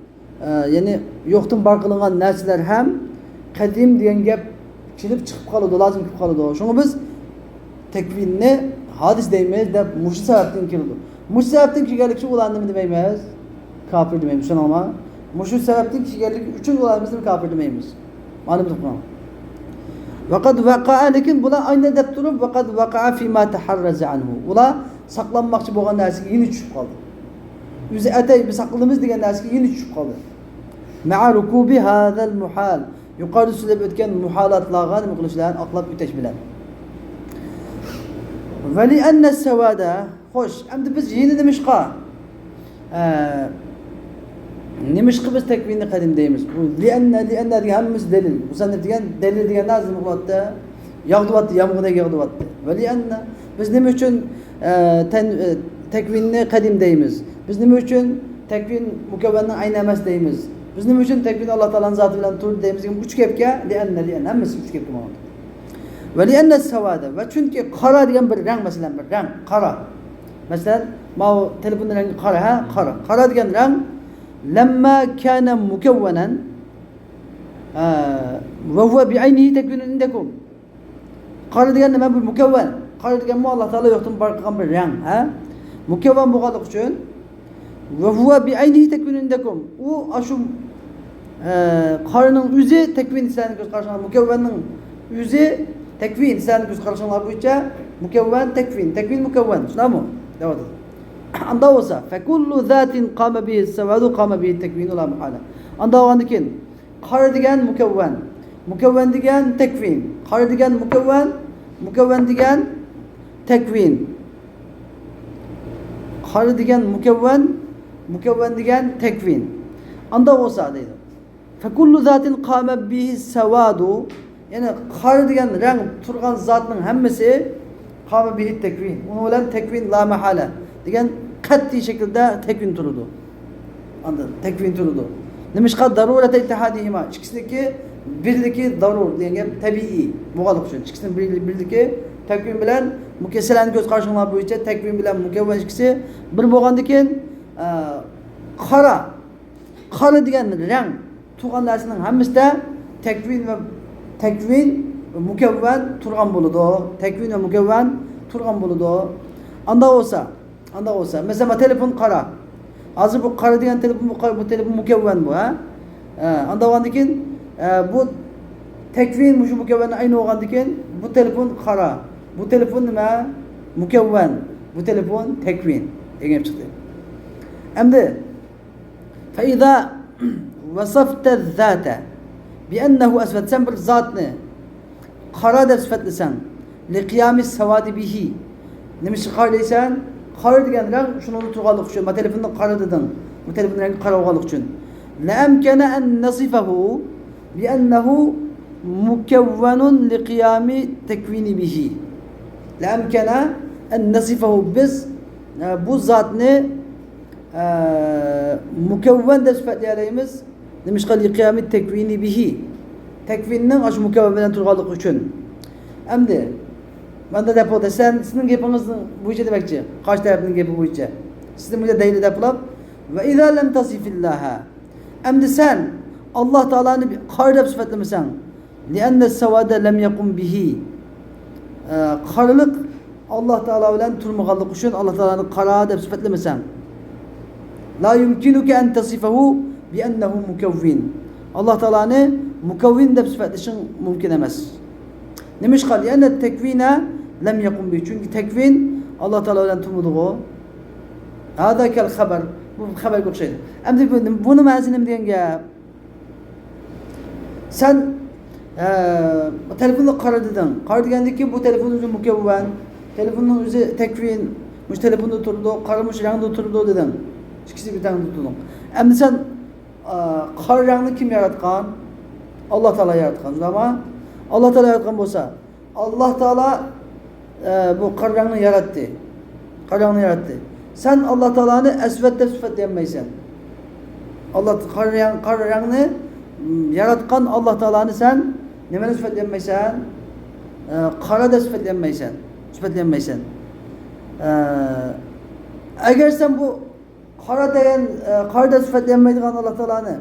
ئە، يەنى يوقتىن بار قىلىنغان نەرسىلەر ھەم قەدىم دېگەن گەپ كېلىپ چىقىپ قالىدۇ، لازىم كېلىپ قالىدۇ. شۇڭا بىز تەكۋىننى ھادىس دەيمىز دەپ مۇشۇ سەۋەبتىن كېلىدۇ. مۇشۇ سەۋەبتىن كەلگەنلىكى ئۈچۈن ئۇلارنى نېمە دېمەيمىز؟ كاپىر دېمەيمىز. چۈشەندىڭلارمۇ؟ مۇشۇ سەۋەبتىن كەلگەنلىكى ئۈچۈن ئۇلارنى بىز نېمە كاپىر دېمەيمىز. مانا بىلىپ قويۇڭ. ۋەقەد ۋەقەئە، لېكىن بۇلار ئاينى دەپ تۇرۇپ، ۋەقەد ۋەقەئە فىما تەھەررەزە ئەنھۇ. ئۇلار ساقلانماقچى بولغان نەرسىگە يەنە چۈشۈپ قالدى. ئۆزى ئەتەي بىز ساقلىنىمىز دېگەن نەرسىگە يەنە چۈشۈپ قالدى. مەئە رۇكۇبى ھازەل مۇھال. يۇقىرىدا سۆزلەپ ئۆتكەن مۇھالاتلارغا نېمە قىلىش بىلەن؟ ئاقلاپ ئۆتۈش بىلەن. ۋەلىئەننە سەۋادە. خوش، ئەمدى بىز يەنە نېمىشقا، ئە، نېمىشقا بىز تەكۋىننى قەدىم دەيمىز؟ بۇ لىئەننە، لىئەننە دېگەن ھەممىسى دەلىل. مۇسەننىپ دېگەن دەلىل دېگەن نەرسە نېمە قىلىۋاتتى؟ ياغدۇرۇۋاتتى، يامغۇردەك ياغدۇرۇۋاتتى. ۋەلىئەننە، بىز نېمە ئۈچۈن، ئە، تەن-، ئە، تەكۋىننى قەدىم دەيمىز؟ بىز نېمە ئۈچۈن تەكۋىن مۇكەۋۋەننىڭ ئەينى ئەمەس دەيمىز؟ بىز نېمە ئۈچۈن تەكۋىن ئاللا تائالانىڭ زاتى بىلەن تۇردى دەيمىز دېگەن ئۈچ گەپكە، لىئەننە، لىئەننە، ھەممىسى ئۈچ گەپكە ماڭىدۇ. ۋەلىئەننە سەۋادە، ۋە چۈنكى قارا دېگەن بىر رەڭ، مەسىلەن، بىر رەڭ، قارا. مەسىلەن، ماۋۇ تېلېفوننىڭ رەڭگى قارا، ھە؟ قارا. قارا دېگەن رەڭ، لەمما كانە مۇكەۋۋەنەن، ئە، ۋە ھۇۋە بىئەينىھى تەكۋىنۇن ئىندەكۇم. قارا دېگەن نېمە؟ بۇ مۇكەۋۋەن. قارا دېگەنمۇ ئاللا تائالا يوقتىن بار قىلغان بىر رەڭ، ھە؟ مۇكەۋۋەن بولغانلىقى ئۈچۈن، ۋە ھۇۋە بىئەينىھى تەكۋىنۇن ئىندەكۇم. ئۇ ئاشۇ، ئە، قارىنىڭ ئۆزى تەكۋىن سىلەرنىڭ كۆز قارىشىڭلار، مۇكەۋۋەننىڭ ئۆزى تەكۋىن سىلەرنىڭ كۆز قارىشىڭلار بويىچە مۇكەۋۋەن، تەكۋىن، تەكۋىن، مۇكەۋۋەن. شۇنداقمۇ؟ دەۋاتىدۇ. ئاندا بولسا، فەكۇللۇ زاتىن قامە بىھى سەۋادۇ قامە بىھى تەكۋىنۇ لا مۇھالە. ئاندا بولغاندىن كېيىن، قارا دېگەن مۇكەۋۋەن، مۇكەۋۋەن دېگەن تەكۋىن، قارا دېگەن مۇكەۋۋەن، مۇكەۋۋەن دېگەن تەكۋىن. قارا دېگەن مۇكەۋۋەن، مۇكەۋۋەن دېگەن تەكۋىن. ئاندا بولسا دەيدۇ. فەكۇللۇ زاتىن قامە بىھى سەۋادۇ. يەنى قارا دېگەن رەڭ تۇرغان زاتنىڭ ھەممىسى قامە بىھى تەكۋىن. ئۇنىڭ بىلەن تەكۋىن لا مەھالە دېگەن قەتئىي شەكىلدە تەكۋىن تۇرىدۇ. ئاندىن تەكۋىن تۇرىدۇ. نېمىشقا؟ دەرۇرەتە ئىتتىھادىھىما. ئىككىسىنىڭكى بىرلىكى زەرۇر دېگەن گەپ تەبىئىي بولغانلىقى ئۈچۈن. ئىككىسىنىڭ بىر-، بىرلىكى تەكۋىن بىلەن مۇكە-، سىلەرنىڭ كۆز قارىشىڭلار بويىچە تەكۋىن بىلەن مۇكەۋۋەن ئىككىسى بىر بولغاندىكىن، ئە، قارا، قارا دېگەن رەڭ تۇرغان نەرسىنىڭ ھەممىسىدە تەكۋىن ۋە، تەكۋىن ۋە مۇكەۋۋەن تۇرغان بولىدۇ. تەكۋىن ۋە مۇكەۋۋەن تۇرغان بولىدۇ. ئاندا بولسا، ئاندا بولسا، مەسىلەن، بۇ تېلېفون قارا. ھازىر بۇ قارا دېگەن تېلېفون، بۇ قارا، بۇ تېلېفون مۇكەۋۋەن بۇ، ھە؟ ئە، ئاندا بولغاندىن كېيىن، ئە، بۇ تەكۋىن مۇشۇ مۇكەۋۋەننىڭ ئەينى بولغاندىن كېيىن، بۇ تېلېفون قارا، بۇ تېلېفون نېمە؟ مۇكەۋۋەن، بۇ تېلېفون تەكۋىن دېگەن گەپ چىقتى. ئەمدى، فإذا وصفت الذات بأنه أسود، سەن بىر زاتنى قارا دەپ سۈپەتلىسەڭ، لقيام السواد به، نېمە ئۈچۈن قارا دەيسەن؟ قارا دېگەن رەڭ شۇنىڭدا تۇرغانلىقى ئۈچۈن، ما تېلېفوننى قارا دېدىڭ، بۇ تېلېفوننىڭ رەڭگى قارا بولغانلىقى ئۈچۈن. لأمكن أن نصفه بأنه مكون لقيام التكوين به. لأمكن أن نصفه، بىز، ئە، بۇ زاتنى، ئە، مۇكەۋۋەن دەپ سۈپەتلىيەلەيمىز. نېمىشقا؟ لقيام التكوين به، تەكۋىننىڭ ئاشۇ مۇكەۋۋەن بىلەن تۇرغانلىقى ئۈچۈن. ئەمدى ماندا دەپ بولدى، سەن، سىزنىڭ گېپىڭىز بويىچە دېمەكچى، قارشى تەرەپنىڭ گېپى بويىچە. سىزنىڭ بۇ يەردە دەيلى دەپ بولۇپ، وإذا لم تصف الله، ئەمدى سەن ئاللاھ تائالانى قارا دەپ سۈپەتلىمىسەڭ، لأن السواد لم يقم به، ئە، قارىلىق ئاللاھ تائالا بىلەن تۇرمىغانلىقى ئۈچۈن ئاللاھ تائالانى قارا دەپ سۈپەتلىمىسەڭ، لا يمكنك أن تصفه بأنه مكون، ئاللاھ تائالانى مۇكەۋۋىن دەپ سۈپەتلىشىڭ مۇمكىن ئەمەس. نېمىشقا؟ لأن التكوين لم يقم به، چۈنكى تەكۋىن ئاللاھ تائالا بىلەن تۇرمىدىغۇ. هذا كالخبر، بۇ خەۋەرگە ئوخشايدۇ. ئەمدى بۇ، بۇنىڭ مەنىسى نېمە دېگەن گەپ؟ سەن، ئە، تېلېفوننى قارا دېدىڭ. قارا دېگەندىن كېيىن بۇ تېلېفون ئۆزى مۇكەۋۋەن، تېلېفوننىڭ ئۆزى تەكۋىن، مۇشۇ تېلېفوندا تۇرىدۇ، قارا مۇشۇ رەڭدە تۇرىدۇ دېدىڭ. ئىككىسى بىر رەڭدە تۇرىدۇ. ئەمدى سەن، ئە، قارا رەڭنى كىم ياراتقان؟ ئاللاھ تائالا ياراتقان، شۇنداقمۇ؟ ئاللاھ تائالا ياراتقان بولسا، ئاللاھ تائالا، ئە، بۇ قارا رەڭنى ياراتتى. قارا رەڭنى ياراتتى. سەن ئاللاھ تائالانى ئەسۋەد دەپ سۈپەتلىيەلمەيسەن. ئاللاھ قارا رەڭ، قارا رەڭنى، م، ياراتقان ئاللاھ تائالانى سەن نېمە دەپ سۈپەتلىيەلمەيسەن؟ ئە، قارا دەپ سۈپەتلىيەلمەيسەن. سۈپەتلىيەلمەيسەن. ئە، ئەگەر سەن بۇ قارا دېگەن، ئە، قارا دەپ سۈپەتلىيەلمەيدىغان ئاللاھ تائالانى،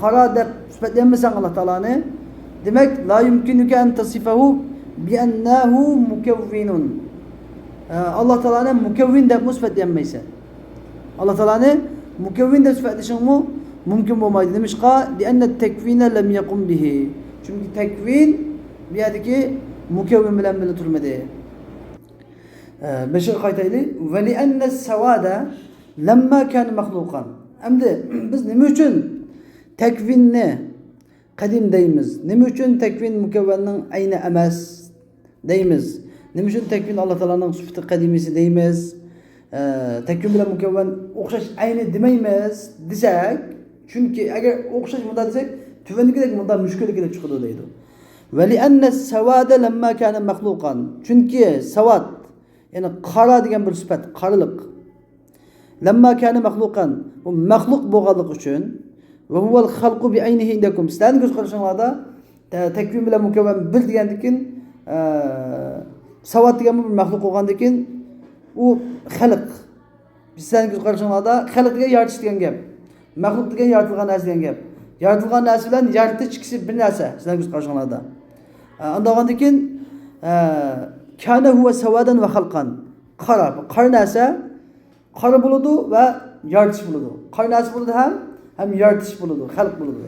قارا دەپ سۈپەتلىيەلمىسەڭ ئاللاھ تائالانى، دېمەك، لا يمكنك أن تصفه بأنه مكون. ئە، ئاللاھ تائالانى مۇكەۋۋىن دەپمۇ سۈپەتلىيەلمەيسەن. ئاللاھ تائالانى مۇكەۋۋىن دەپ سۈپەتلىشىڭمۇ مۇمكىن بولمايدۇ. نېمىشقا؟ لأن التكوين لم يقم به. چۈنكى تەكۋىن بۇ يەردىكى مۇكەۋۋىن بىلەن بىللە تۇرمىدى. ئە، بېشىغا قايتايلى. ولأن السواد لما كان مخلوقا. ئەمدى بىز نېمە ئۈچۈن تەكۋىننى قەدىم دەيمىز؟ نېمە ئۈچۈن تەكۋىن مۇكەۋۋەننىڭ ئەينى ئەمەس دەيمىز؟ نېمە ئۈچۈن تەكۋىن ئاللاھ تائالانىڭ سۈپىتى قەدىمىيسى دەيمىز؟ ئە، تەكۋىن بىلەن مۇكەۋۋەن ئوخشاش ئەينى دېمەيمىز دېسەك، چۈنكى ئەگەر ئوخشاش مۇنداق دېسەك، تۆۋەندىكىدەك مۇنداق مۈشكۈلگە كېلىپ چىقىدۇ دەيدۇ. ولأن السواد لما كان مخلوقا. چۈنكى ساۋاد، يەنى قارا دېگەن بىر سۈپەت، قارىلىق. لما كان مخلوقا، بۇ مەخلۇق بولغانلىقى ئۈچۈن، وهو الخلق بعينه عندكم، سىلەرنىڭ كۆز قارىشىڭلاردا، تە-، تەكۋىن بىلەن مۇكەۋۋەن بىر دېگەندىن كېيىن، ئە، ساۋات دېگەن بۇ بىر مەخلۇق بولغاندىن كېيىن، ئۇ خەلق. سىلەرنىڭ كۆز قارىشىڭلاردا خەلق دېگەن يارىتىش دېگەن گەپ. مەخلۇق دېگەن يارىتىلغان نەرسە دېگەن گەپ. يارىتىلغان نەرسە بىلەن يارىتىش ئىككىسى بىر نەرسە، سىلەرنىڭ كۆز قارىشىڭلاردا. ئە، ئاندىن كېيىن، ئە، كان هو سوادا وخلقا. قارا، قارا نەرسە قارا بولىدۇ ۋە يارىتىش بولىدۇ. قارا نەرسە بولىدۇ ھەم، ھەم يارىتىش بولىدۇ، خەلق بولىدۇ.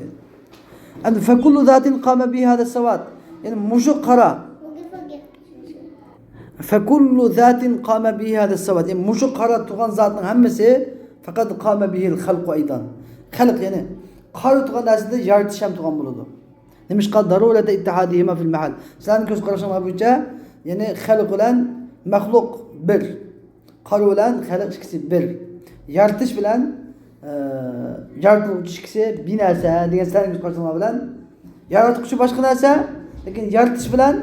ئەمدى فكل ذات قام به هذا السواد. يەنى مۇشۇ قارا. فكل ذات قام به هذا السواد. يەنى مۇشۇ قارا تۇرغان زاتنىڭ ھەممىسى فقد قام به الخلق أيضا. خەلق، يەنى قارا تۇرغان نەرسىدە يارىتىش ھەم تۇرغان بولىدۇ. نېمىشقا؟ ضرورة اتحادهما في المحل. سىلەرنىڭ كۆز قارىشىڭلار بويىچە، يەنى خەلق بىلەن مەخلۇق بىر. قارا بىلەن خەلق ئىككىسى بىر. يارىتىش بىلەن، ئە، يارىتىلغۇچى ئىككىسى بىر نەرسە دېگەن سىلەرنىڭ كۆز قارىشىڭلار بىلەن ياراتقۇچى باشقا نەرسە، لېكىن يارىتىش بىلەن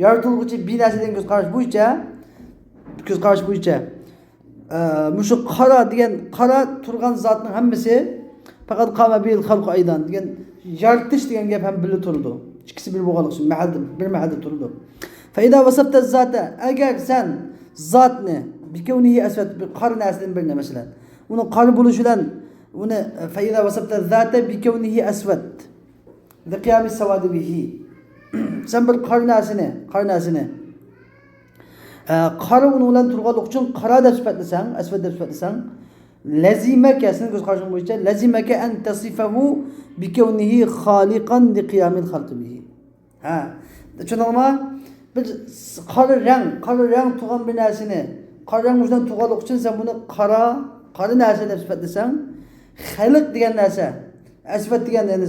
يارىتىلغۇچى بىر نەرسە دېگەن كۆز قاراش بويىچە، كۆز قاراش بويىچە، ئە، مۇشۇ قارا دېگەن، قارا تۇرغان زاتنىڭ ھەممىسى فقد قام به الخلق أيضا دېگەن يارىتىش دېگەن گەپ ھەم بىللە تۇرىدۇ. ئىككىسى بىر بولغانلىقى ئۈچۈن مەھەلدە، بىر مەھەلدە تۇرىدۇ. فإذا وصفت الذات، ئەگەر سەن زاتنى، بكونه أسود، بىر قارا نەرسىدىن بىرنى، مەسىلەن، ئۇنىڭ قارا بولۇشى بىلەن ئۇنى، فإذا وصفت الذات بكونه أسود لقيام السواد به. سەن بىر قارا نەرسىنى، قارا نەرسىنى، ئە، قارا ئۇنىڭ بىلەن تۇرغانلىقى ئۈچۈن قارا دەپ سۈپەتلىسەڭ، ئەسۋەد دەپ سۈپەتلىسەڭ، لزمك، سېنىڭ كۆز قارىشىڭ بويىچە، لزمك أن تصفه بكونه خالقا لقيام الخلق به. ھە، چۈشەندىڭلارمۇ؟ بىر قارا رەڭ، قارا رەڭ تۇغان بىر نەرسىنى، قارا رەڭ ئۈستىدىن تۇغانلىقى ئۈچۈن سەن بۇنى قارا، قارا نەرسە دەپ سۈپەتلىسەڭ، خەلق دېگەن نەرسە، ئەسۋەد دېگەن، يەنى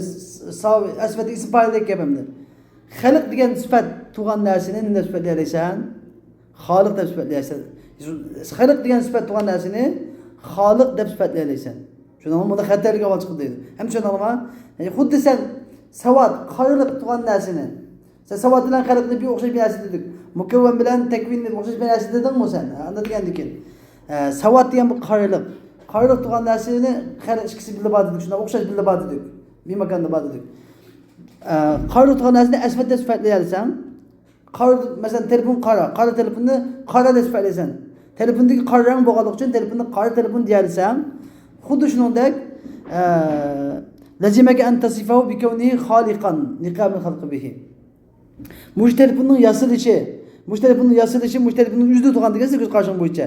ساۋ-، ئەسۋەد دېگەن ئىسىم پائىلدەك گەپ ئەمدى. خەلق دېگەن سۈپەت تۇغان نەرسىنى نېمە دەپ سۈپەتلىيەلەيسەن؟ خالىق دەپ سۈپەتلىيەلەيسەن. خەلق دېگەن سۈپەت تۇغان نەرسىنى خالىق دەپ سۈپەتلىيەلەيسەن. شۇنىڭ بۇندا خەتەرلىك ئەھۋال چىقىدۇ دەيدۇ. ھەم چۈشەندىڭلارمۇ؟ يەنى خۇددى سەن ساۋات، قارىلىق تۇغان نەرسىنى، سەن ساۋات بىلەن خەلقنى بىر ئوخشاش بىر نەرسە دېدىك. مۇكەۋۋەن بىلەن تەكۋىننى بىر ئوخشاش بىر نەرسە دېدىڭمۇ سەن؟ ھە، ئانداق دېگەندىكىن. ئە، ساۋات دېگەن بۇ قارىلىق. قارىلىق تۇغان نەرسىنى خەلق ئىككىسى بىللە بار دېدۇك، شۇنداق ئوخشاش بىللە بار دېدۇك. بىر ماكاندا بار دېدۇك. ئە، قارىلىق تۇغان نەرسىنى ئەسۋەد دەپ سۈپەتلىيەلىسەڭ، قارا، مەسىلەن، تېلېفون قارا، قارا تېلېفوننى قارا دەپ سۈپەتلەيسەن. تېلېفوندىكى قارا رەڭ بولغانلىقى ئۈچۈن تېلېفوننى قارا تېلېفون دېيەلىسەڭ، خۇددى شۇنىڭدەك، ئە، لزمك أن تصفه بكونه خالقا لقيام الخلق به. مۇشۇ تېلېفوننىڭ ياسىلىشى، مۇشۇ تېلېفوننىڭ ياسىلىشى، مۇشۇ تېلېفوننىڭ ئۆزىدە تۇغان دېگەن سېنىڭ كۆز قارىشىڭ بويىچە.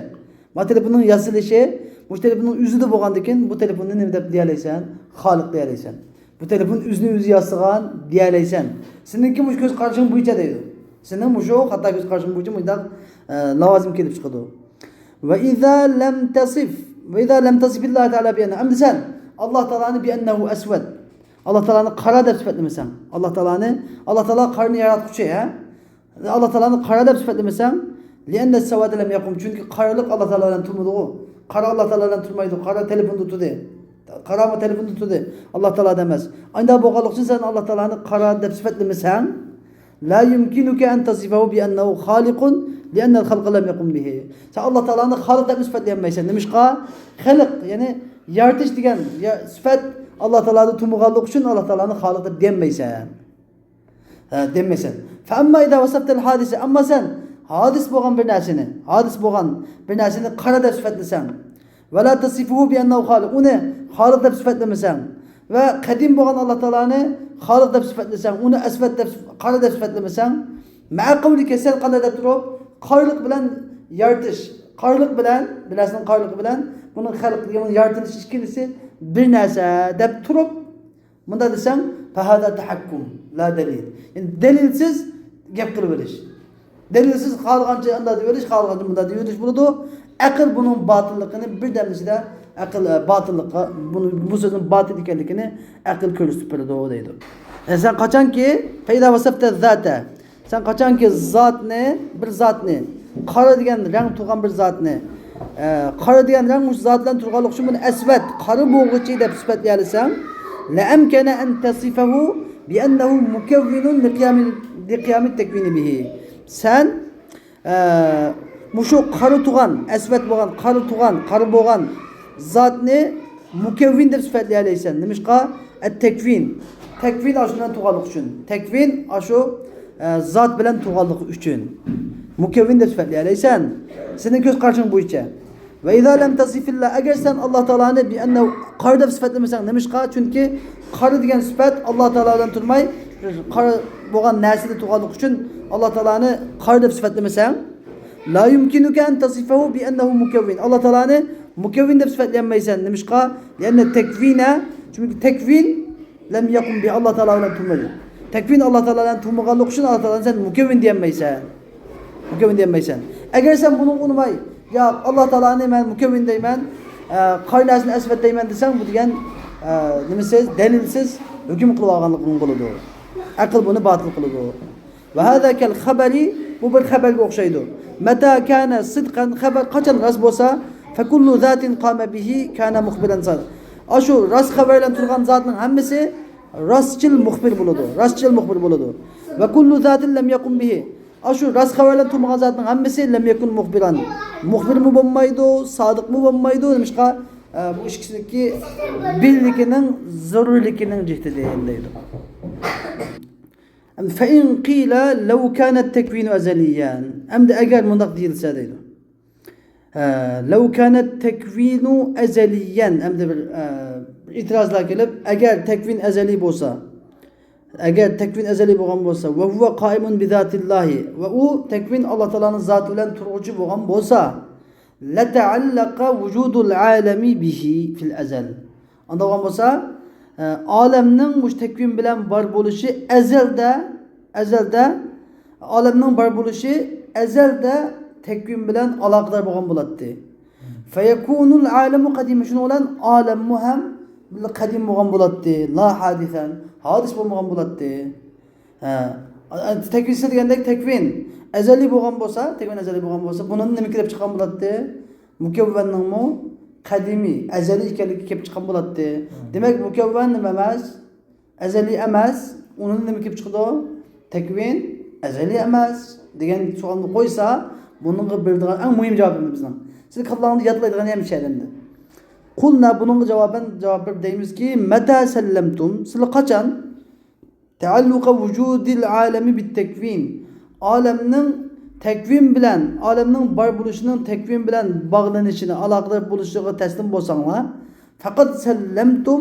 ما تېلېفوننىڭ ياسىلىشى، مۇشۇ تېلېفوننىڭ ئۆزىدە بولغاندىكىن، بۇ تېلېفوننى نېمە دەپ دېيەلەيسەن؟ خالىق دېيەلەيسەن. بۇ تېلېفون ئۆزىنى ئۆزى ياسىغان دېيەلەيسەن. سېنىڭكى مۇشۇ كۆز قارىشىڭ بويىچە دەيدۇ. سېنىڭ مۇشۇ خاتا كۆز قارىشىڭ بويىچە مۇنداق، ئە، لاۋازىم كېلىپ چىقىدۇ. وإذا لم تصف، وإذا لم تصف الله تعالى بأنه، ئەمدى سەن ئاللا تائالانى بأنه أسود، ئاللا تائالانى قارا دەپ سۈپەتلىمىسەڭ، ئاللا تائالانى، ئاللا تائالا قارىنى ياراتقۇچى، ھە؟ ئاللا تائالانى قارا دەپ سۈپەتلىمىسەڭ، لأن السواد لم يقم، چۈنكى قارىلىق ئاللا تائالا بىلەن تۇرمىدىغۇ، قارا ئاللا تائالا بىلەن تۇرمايدۇ، قارا تېلېفوندا تۇردى، قارا تېلېفوندا تۇردى، ئاللا تائالا ئەمەس. ئانداق بولغانلىقى ئۈچۈن سەن ئاللا تائالانى قارا دەپ سۈپەتلىمىسەڭ، لا يمكنك أن تصفه بأنه خالق لأن الخلق لم يقم به. سەن ئاللا تائالانى خالىق دەپ سۈپەتلىيەلمەيسەن. نېمىشقا؟ خەلق، يەنى يارىتىش دېگەن يا-، سۈپەت ئاللا تائالادا تۇرمىغانلىقى ئۈچۈن ئاللا تائالانى خالىق دەپ دېيەلمەيسەن. ھە، دېمەيسەن. فأما إذا وصفت الحادث، ئەمما سەن ھادىس بولغان بىر نەرسىنى، ھادىس بولغان بىر نەرسىنى قارا دەپ سۈپەتلىسەڭ، ولا تصفه بأنه خالق، ئۇنى خالىق دەپ سۈپەتلىمىسەڭ، ۋە قەدىم بولغان ئاللا تائالانى خالىق دەپ سۈپەتلىسەڭ، ئۇنى ئەسۋەد دەپ، قارا دەپ سۈپەتلىمىسەڭ، مع قولك، سەن قانداق دەپ تۇرۇپ، قارىلىق بىلەن يارىتىش، قارىلىق بىلەن، بىر نەرسىنىڭ قارىلىقى بىلەن بۇنىڭ خەلق دېگەن، بۇنىڭ يارىتىلىش ئىككىلىسى بىر نەرسە دەپ تۇرۇپ، مۇنداق دېسەڭ، فهذا تحكم لا دليل. يەنى دەلىلسىز گەپ قىلىۋېلىش. دەلىلسىز خالىغانچە ئانداق دېيىۋېلىش، خالىغانچە مۇنداق دېيىۋېلىش بولىدۇ. ئەقىل بۇنىڭ باتىللىقىنى بىر دەمنىڭ ئىچىدە، ئەقىل، ئە، باتىللىققا، بۇنى، بۇ سۆزنىڭ باتىل ئىكەنلىكىنى ئەقىل كۆرسىتىپ بېرىدۇ دەيدۇ. يەنى سەن قاچانكى، فإذا وصفت الذات، سەن قاچانكى زاتنى، بىر زاتنى، قارا دېگەن رەڭ تۇرغان بىر زاتنى، ئە، قارا دېگەن رەڭ مۇشۇ زات بىلەن تۇرغانلىقى ئۈچۈن بۇنى ئەسۋەد، قارا بوغۇچى دەپ سۈپەتلىيەلىسەڭ، لأمكن أن تصفه بأنه مكون لقيام، لقيام التكوين به. سەن، ئە، مۇشۇ قارا تۇرغان، ئەسۋەد بولغان، قارا تۇرغان، قارا بولغان زاتنى مۇكەۋۋىن دەپ سۈپەتلىيەلەيسەن. نېمىشقا؟ ئەت-تەكۋىن. تەكۋىن ئاشۇ بىلەن تۇرغانلىقى ئۈچۈن. تەكۋىن ئاشۇ، ئە، زات بىلەن تۇرغانلىقى ئۈچۈن. مۇكەۋۋىن دەپ سۈپەتلىيەلەيسەن. سېنىڭ كۆز قارىشىڭ بويىچە. ۋە ئىزا لەم تەسىفىللا، ئەگەر سەن ئاللا تائالانى بىئەننەھۇ قارا دەپ سۈپەتلىمىسەڭ، نېمىشقا؟ چۈنكى قارا دېگەن سۈپەت ئاللا تائالا بىلەن تۇرماي، قارا بولغان نەرسىدە تۇرغانلىقى ئۈچۈن ئاللا تائالانى قارا دەپ سۈپەتلىمىسەڭ، لا يۇمكىنۇكە ئەن تەسىفەھۇ بىئەننەھۇ مۇكەۋۋىن. ئاللا تائالانى مۇكەۋۋىن دەپ سۈپەتلىيەلمەيسەن. نېمىشقا؟ لىئەننە تەكۋىنە، چۈنكى تەكۋىن لەم يەكۇن بى، ئاللا تائالا بىلەن تۇرمىدى. تەكۋىن ئاللا تائالا بىلەن تۇرمىغانلىقى ئۈچۈن ئاللا تائالانى سەن مۇكەۋۋىن دېيەلمەيسەن. مۇكەۋۋىن دېيەلمەيسەن. ئەگەر سەن بۇنىڭغا ئۇنىماي، ياق، ئاللا تائالانى مەن مۇكەۋۋىن دەيمەن، ئە، قارا نەرسىنى ئەسۋەد دەيمەن دېسەڭ، بۇ دېگەن، ئە، نېمىسىز، دەلىلسىز ھۆكۈم قىلىۋالغانلىقىڭ بولىدۇ. ئەقىل بۇنى باتىل قىلىدۇ. ۋە ھازا كەل خەبەرى، بۇ بىر خەبەرگە ئوخشايدۇ. مەتا كانە سىدقەن، خەبەر قاچان راست بولسا، فەكۇللۇ زاتىن قامە بىھى كانە مۇخبىرەن سادىق. ئاشۇ راست خەۋەر بىلەن تۇرغان زاتنىڭ ھەممىسى راستچىل مۇخبىر بولىدۇ. راستچىل مۇخبىر بولىدۇ. ۋە كۇللۇ زاتىن لەم يەقۇم بىھى. ئاشۇ راست خەۋەر بىلەن تۇرمىغان زاتنىڭ ھەممىسى لەم يەكۇن مۇخبىرەن. مۇخبىرمۇ بولمايدۇ، سادىقمۇ بولمايدۇ. نېمىشقا؟ ئە، بۇ ئىككىسىنىڭكى بىرلىكىنىڭ زۆرۈرلۈكىنىڭ جىھىتىدىن دەيدۇ. فإن قيل لو كان التكوين أزليا. ئەمدى ئەگەر مۇنداق دېيىلسە دەيدۇ. ئە، لو كان التكوين أزليا. ئەمدى بىر، ئە، بىر ئېتىرازلار كېلىپ، ئەگەر تەكۋىن ئەزەلىي بولسا، ئەگەر تەكۋىن ئەزەلىي بولغان بولسا، وهو قائم بذات الله، ۋە ئۇ تەكۋىن ئاللا تائالانىڭ زاتى بىلەن تۇرغۇچى بولغان بولسا، لتعلق وجود العالم به في الأزل. ئانداق بولغان بولسا، ئە، ئالەمنىڭ مۇشۇ تەكۋىن بىلەن بار بولۇشى ئەزەلدە، ئەزەلدە، ئالەمنىڭ بار بولۇشى ئەزەلدە تەكۋىن بىلەن ئالاقىدار بولغان بولاتتى. فيكون العالم قديما، شۇنىڭ بىلەن ئالەممۇ ھەم قەدىم بولغان بولاتتى. لا حادثا، ھادىس بولمىغان بولاتتى. ھە. تەكۋىن دېگەندەك، تەكۋىن ئەزەلىي بولغان بولسا، تەكۋىن ئەزەلىي بولغان بولسا، بۇنىڭدىن نېمە كېلىپ چىققان بولاتتى؟ مۇكەۋۋەننىڭمۇ قەدىمىي، ئەزەلىي ئىكەنلىكى كېلىپ چىققان بولاتتى. دېمەك، مۇكەۋۋەن نېمە ئەمەس؟ ئەزەلىي ئەمەس. ئۇنىڭدىن نېمە كېلىپ چىقىدۇ؟ تەكۋىن ئەزەلىي ئەمەس دېگەن سوئالنى قويسا، بۇنىڭغا بېرىدىغان ئەڭ مۇھىم جاۋاب ئەمدى بىزنىڭ. سىز كاللاڭلاردا يادلايدىغان ھەممە ئىش ئەمدى. قلنا، بۇنىڭغا جاۋابەن جاۋاب بېرىپ دەيمىزكى، متى سلمتم، سىلەر قاچان تعلق وجود العالم بالتكوين، ئالەمنىڭ تەكۋىن بىلەن، ئالەمنىڭ بار بولۇشىنىڭ تەكۋىن بىلەن باغلىنىشىنى، ئالاقىدار بولۇشىغا تەسلىم بولساڭلار، فقد سلمتم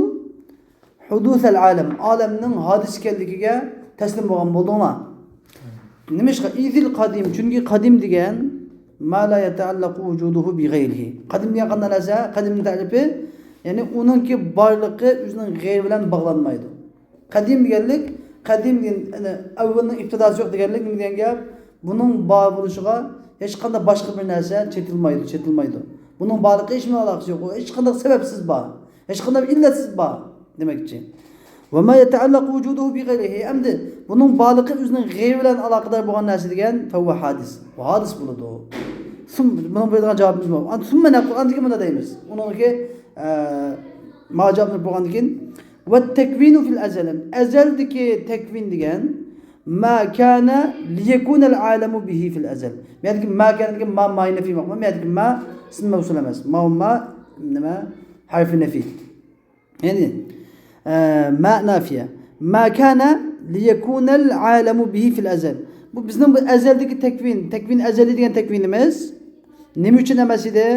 حدوث العالم، ئالەمنىڭ ھادىس ئىكەنلىكىگە تەسلىم بولغان بولدۇڭلار. نېمىشقا؟ إذ القديم، چۈنكى قەدىم دېگەن ما لا يتعلق وجوده بغيره. قەدىم دېگەن قانداق نەرسە؟ قەدىمنىڭ تەرىپى، يەنى ئۇنىڭكى بارلىقى ئۆزىنىڭ غەيرى بىلەن باغلانمايدۇ. قەدىم دېگەنلىك، قەدىم دېگەن، يەنى ئەۋۋەلنىڭ ئىپتىداسى يوق دېگەنلىك. نېمە دېگەن گەپ؟ بۇنىڭ بار بولۇشىغا ھېچقانداق باشقا بىر نەرسە چېتىلمايدۇ، چېتىلمايدۇ. بۇنىڭ بارلىقى ھېچنېمە ئالاقىسى يوق، ھېچقانداق سەۋەبسىز بار، ھېچقانداق ئىللەتسىز بار دېمەكچى. وما يتعلق وجوده بغيره، ئەمدى بۇنىڭ بارلىقى ئۆزىنىڭ غەيرى بىلەن ئالاقىدار بولغان نەرسە دېگەن، فهو حادث، بۇ ھادىس بولىدۇ. ثم، بۇنىڭ بېرىدىغان جاۋابىمىز بۇ. ثم نقول، ئاندىن كېيىن مۇنداق دەيمىز. ئۇنىڭكى، ئە، ما جاۋابىنى بولغاندىن كېيىن، والتكوين في الأزل، ئەزەلدىكى تەكۋىن دېگەن، ما كان ليكون العالم به في الأزل. بۇ يەردىكى ما كان دېگەن ما، مائى نەفى بولماقتا. بۇ يەردىكى ما ئىسمى مەۋسۇل ئەمەس. ما، ما نېمە؟ ھەرفى نەفى. يەنى، ئە، ما نافىيە. ما كان ليكون العالم به في الأزل. بۇ بىزنىڭ بۇ ئەزەلدىكى تەكۋىن، تەكۋىن ئەزەلىي دېگەن تەكۋىنىمىز نېمە ئۈچۈن ئەمەس ئىدى؟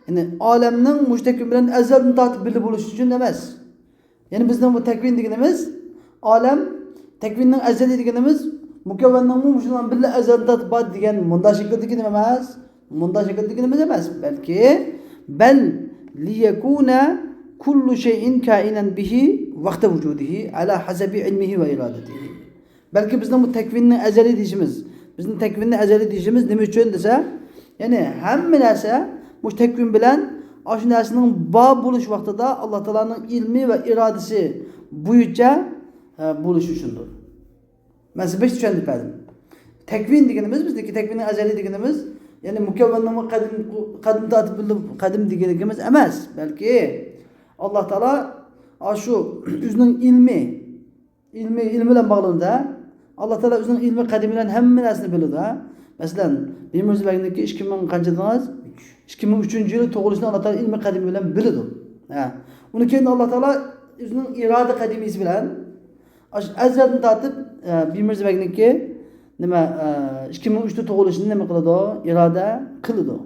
يەنى ئالەمنىڭ مۇشۇ تەكۋىن بىلەن ئەزەلدىن تارتىپ بىللە بولۇشى ئۈچۈن ئەمەس. يەنى بىزنىڭ بۇ تەكۋىن دېگىنىمىز، ئالەم، تەكۋىننىڭ ئەزەلىي دېگىنىمىز، مۇكەۋۋەننىڭمۇ مۇشۇنىڭ بىللە ئەزەلدىن تارتىپ بار دېگەن مۇنداق شەكىلدىكى نېمە ئەمەس؟ مۇنداق شەكىلدىكى نېمە ئەمەس، بەلكى، بل ليكون كل شيء كائنا به وقت وجوده على حسب علمه وإرادته. بەلكى بىزنىڭ بۇ تەكۋىننى ئەزەلىي دېيىشىمىز، بىزنىڭ تەكۋىننى ئەزەلىي دېيىشىمىز نېمە ئۈچۈن دېسە، يەنى ھەممە نەرسە مۇشۇ تەكۋىن بىلەن ئاشۇ نەرسىنىڭ بار بولۇش ۋاقتىدا ئاللا تائالانىڭ ئىلمى ۋە ئىرادىسى بويىچە، ھە، بولۇشى ئۈچۈندۇر. مەن سىزگە بەك چۈشەندۈرۈپ بەردىم. تەكۋىن دېگىنىمىز، بىزنىڭكى تەكۋىننىڭ ئەزەلىي دېگىنىمىز، يەنى مۇكەۋۋەننىڭ قەدىم، قەدىم تارتىپ بىللە قەدىم دېگىنىمىز ئەمەس، بەلكى ئاللا تائالا ئاشۇ ئۆزىنىڭ ئىلمى، ئىلمى، ئىلمى بىلەن باغلىنىدۇ. ئاللا تائالا ئۆزىنىڭ ئىلمى قەدىمى بىلەن ھەممە نەرسىنى بىلىدۇ. مەسىلەن، بىمىرزا بەگنىڭكى ئىككى مىڭ قانچە دېدىڭىز؟ ئىككى مىڭ ئۈچىنچى يىلى تۇغۇلۇشىنى ئاللا تائالا ئىلمى قەدىمى بىلەن بىلىدۇ. ھە. ئۇنىڭ كېيىن ئاللا تائالا ئۆزىنىڭ ئىرادە قەدىمىسى بىلەن، ئاشۇ ئەزەلدىن تارتىپ، ئە، بىمىرزا بەگنىڭكى نېمە، ئە، ئىككى مىڭ ئۈچتە تۇغۇلۇشىنى نېمە قىلىدۇ؟ ئىرادە قىلىدۇ.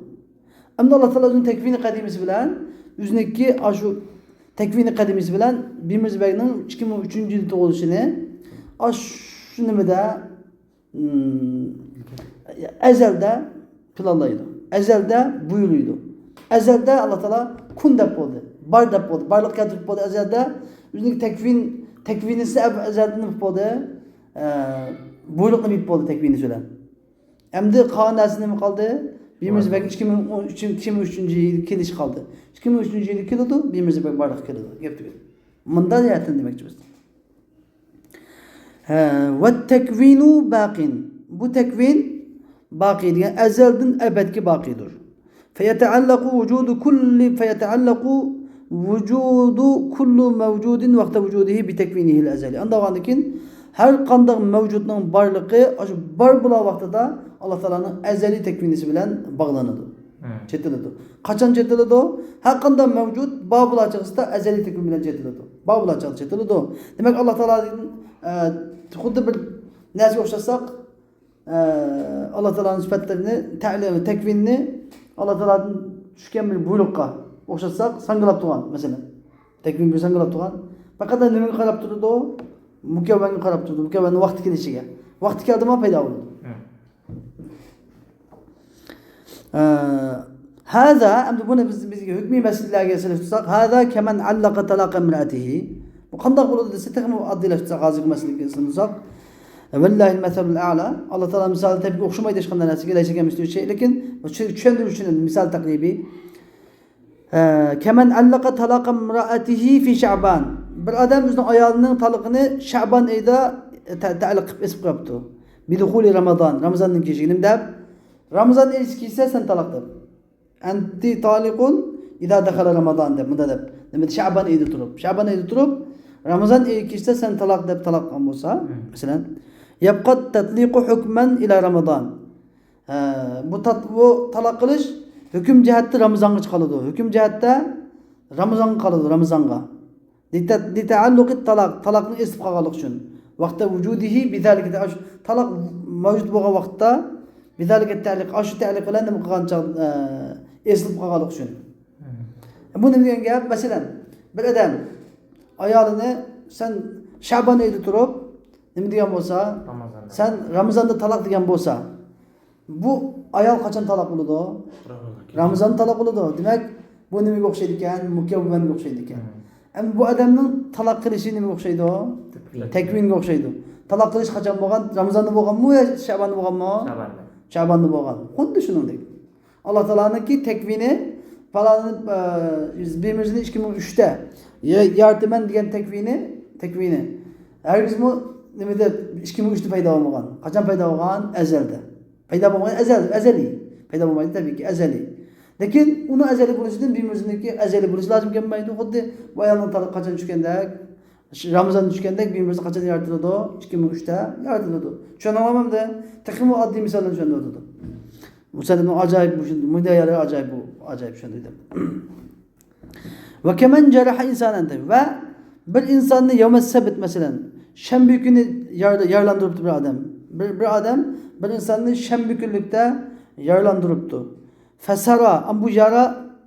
ئەمدى ئاللا تائالا ئۆزىنىڭ تەكۋىنى قەدىمىسى بىلەن ئۆزىنىڭكى ئاشۇ تەكۋىنى قەدىمىسى بىلەن بىمىرزا بەگنىڭ ئىككى مىڭ ئۈچىنچى يىلى تۇغۇلۇشىنى ئاشۇ نېمىدە، ئىم، ئەزەلدە پىلانلايدۇ. ئەزەلدە بۇيرۇيدۇ. ئەزەلدە ئاللا تائالا كۇن دەپ بولدى. بار دەپ بولدى. بارلىققا كەلتۈرۈپ بولدى. ئەزەلدە ئۆزىنىڭ تەكۋىن، تەكۋىنىسى ئەب-، ئەزەلدە نېمە بولدى؟ ئە، بۇيرۇقنى بېرىپ بولدى تەكۋىنىسى بىلەن. ئەمدى قالغان نەرسە نېمە قالدى؟ بىمىرزا بەگ ئىككى مىڭ ئۈچ، ئىككى مىڭ ئۈچىنچى يىل كېلىش قالدى. ئىككى مىڭ ئۈچىنچى يىلى كېلىدۇ، بىمىرزا بەگ بارلىققا كېلىدۇ. گەپ تۈگىدى. مۇنداق جەھەتتىن دېمەكچى بىز. ھە، والتكوين باق. بۇ تەكۋىن باقىي دېگەن ئەزەلدىن ئەبەدكە باقىيدۇر. فيتعلق وجود كل، فيتعلق وجود كل موجود وقت وجوده بتكوينه الأزلي. ئانداق بولغاندىن كېيىن ھەر قانداق مەۋجۇتنىڭ بارلىقى ئاشۇ بار بولغان ۋاقتىدا ئاللا تائالانىڭ ئەزەلىي تەكۋىنىسى بىلەن باغلىنىدۇ. چېتىلىدۇ. قاچان چېتىلىدۇ؟ ھەر قانداق مەۋجۇت بار بولغان چاغدا ئەزەلىي تەكۋىن بىلەن چېتىلىدۇ. بار بولغان چاغدا چېتىلىدۇ. دېمەك، ئاللا تائالادىن، ئە، خۇددى بىر نەرسىگە ئوخشاتساق، ئە، ئاللا تائالانىڭ سۈپەتلىرىنى، تەلى-، تەكۋىننى ئاللا تائالادىن چۈشكەن بىر بۇيرۇققا ئوخشاتساق، ساڭگىلاپ تۇرغان، مەسىلەن. تەكۋىن بىر ساڭگىلاپ تۇرغان. پەقەت نېمىگە قاراپ تۇرىدۇ؟ مۇكەۋۋەنگە قاراپ تۇرىدۇ. مۇكەۋۋەننىڭ ۋاقتى كېلىشىگە. ۋاقتى كەلدىمۇ پەيدا بولىدۇ. ھازا، ئەمدى بۇنى بىز، بىزگە ھۆكمىي مەسىلىلەرگە سېلىشتۇرساق، ھازا كەمەن ئەللەقە تالاقە ئىمرائەتىھى. بۇ قانداق بولىدۇ دېسە، تېخىمۇ ئاددىيلاشتۇرساق، ھازىرقى مەسىلىگە سېلىشتۇرساق، ۋەللاھىل مەسەلۇل ئەلا. ئاللا تائالا مىسالى تەبىئىي ئوخشىمايدۇ ھېچقانداق نەرسىگە، لەيسە كەمىسلىھى شەي. لېكىن بۇ چۈ-، چۈشەندۈرۈش ئۈچۈن مىسال تەقرىبىي. ئە، كەمەن ئەللەقە تالاقە ئىمرائەتىھى فى شەئبان. بىر ئادەم ئۆزىنىڭ ئايالىنىڭ تالاقىنى شەئبان ئېيىدا تە-، تەئەللىق قىلىپ ئېسىپ قويۇپتۇ. بىدۇخۇلى رامازان، رامازاندىن كېيىن دەپ. رامازان ئېيى كەلسە سەن تالاق دەپ. ئەنتى تالىقۇن ئىزا دەخەلە رامازان دەپ، مۇندا دەپ. نېمە، شەئبان ئېيىدا تۇرۇپ. شەئبان ئېيىدا تۇرۇپ، رامازان ئېيى كەلسە سەن تالاق دەپ تالاق قىلغان بولسا، مەسىلەن، يەبقەت تەتلىقۇ ھۆكمەن ئىلە رامازان. ھە، بۇ تات-، بۇ تالاق قىلىش ھۆكۈم جەھەتتە رامىزانغىچە قالىدۇ. ھۆكۈم جەھەتتە رامىزانغا قالىدۇ، رامىزانغا. لىتە-، لىتەئەللۇقى تالاق، تالاقنىڭ ئېسىلىپ قالغانلىقى ئۈچۈن. ۋەقتە ۋۇجۇدىھى بىزالىكە، ئاشۇ تالاق مەۋجۇت بولغان ۋاقىتتا، بىزالىكە تەئەللۇق، ئاشۇ تەئەللۇق بىلەن نېمە قىلغان چاغ، ئە، ئېسىلىپ قالغانلىقى ئۈچۈن. بۇ نېمە دېگەن گەپ؟ مەسىلەن، بىر ئادەم ئايالىنى سەن شەبان ئېيىدا تۇرۇپ نېمە دېگەن بولسا، سەن رامىزاندا تالاق دېگەن بولسا، بۇ ئايال قاچان تالاق بولىدۇ؟ رامىزاندا تالاق بولىدۇ. دېمەك، بۇ نېمىگە ئوخشايدىكەن؟ مۇكەۋۋەنگە ئوخشايدىكەن. ئەمما بۇ ئادەمنىڭ تالاق قىلىشى نېمىگە ئوخشايدۇ؟ تەكۋىنگە ئوخشايدۇ. تالاق قىلىش قاچان بولغان؟ رامىزاندا بولغانمۇ يا شەباندا بولغانمۇ؟ شەباندا بولغان. خۇددى شۇنىڭدەك. ئاللا تائالانىڭكى تەكۋىنى، پالانى، ئە، بىمىرزىنى ئىككى مىڭ ئۈچتە يا-، يارىتىمەن دېگەن تەكۋىنى، تەكۋىنى ھەرگىزمۇ نېمىدە، ئىككى مىڭ ئۈچتە پەيدا بولمىغان. قاچان پەيدا بولغان؟ ئەزەلدە. پەيدا بولمىغان ئەزەل، ئەزەلىي. پەيدا بولمايدۇ، تەبىئىيكى، ئەزەلىي. لېكىن ئۇنىڭ ئەزەلىي بولۇشىدىن بىمىرزىنىڭكى ئەزەلىي بولۇشى لازىم كەلمەيدۇ. خۇددى بۇ ئايالنىڭ تالاق قاچان چۈشكەندەك، رامىزان چۈشكەندەك بىمىرزا قاچان يارىتىلىدۇ؟ ئىككى مىڭ ئۈچتە يارىتىلىدۇ. چۈشەندىڭلارمۇ ئەمدى؟ تېخىمۇ ئاددىي مىسالدىن چۈشەندۈرۈۋاتىدۇ. مۇسەللىمنىڭ ئاجايىپ مۇشۇ، مۇنداق يەرلىرى ئاجايىپ، بۇ ئاجايىپ چۈشەندۈردۈم. ۋە كەمەن جەرەھە ئىنسانەن دەيدۇ. ۋە بىر ئىنساننى يەۋمەس سەبت، مەسىلەن، شەنبە كۈنى يار-، يارىلاندۇرۇپتۇ بىر ئادەم. بىر، بىر ئادەم بىر ئىنساننى شەنبە كۈنلۈكتە يارىلاندۇرۇپتۇ. فەسەرا، ئەمما بۇ يارا،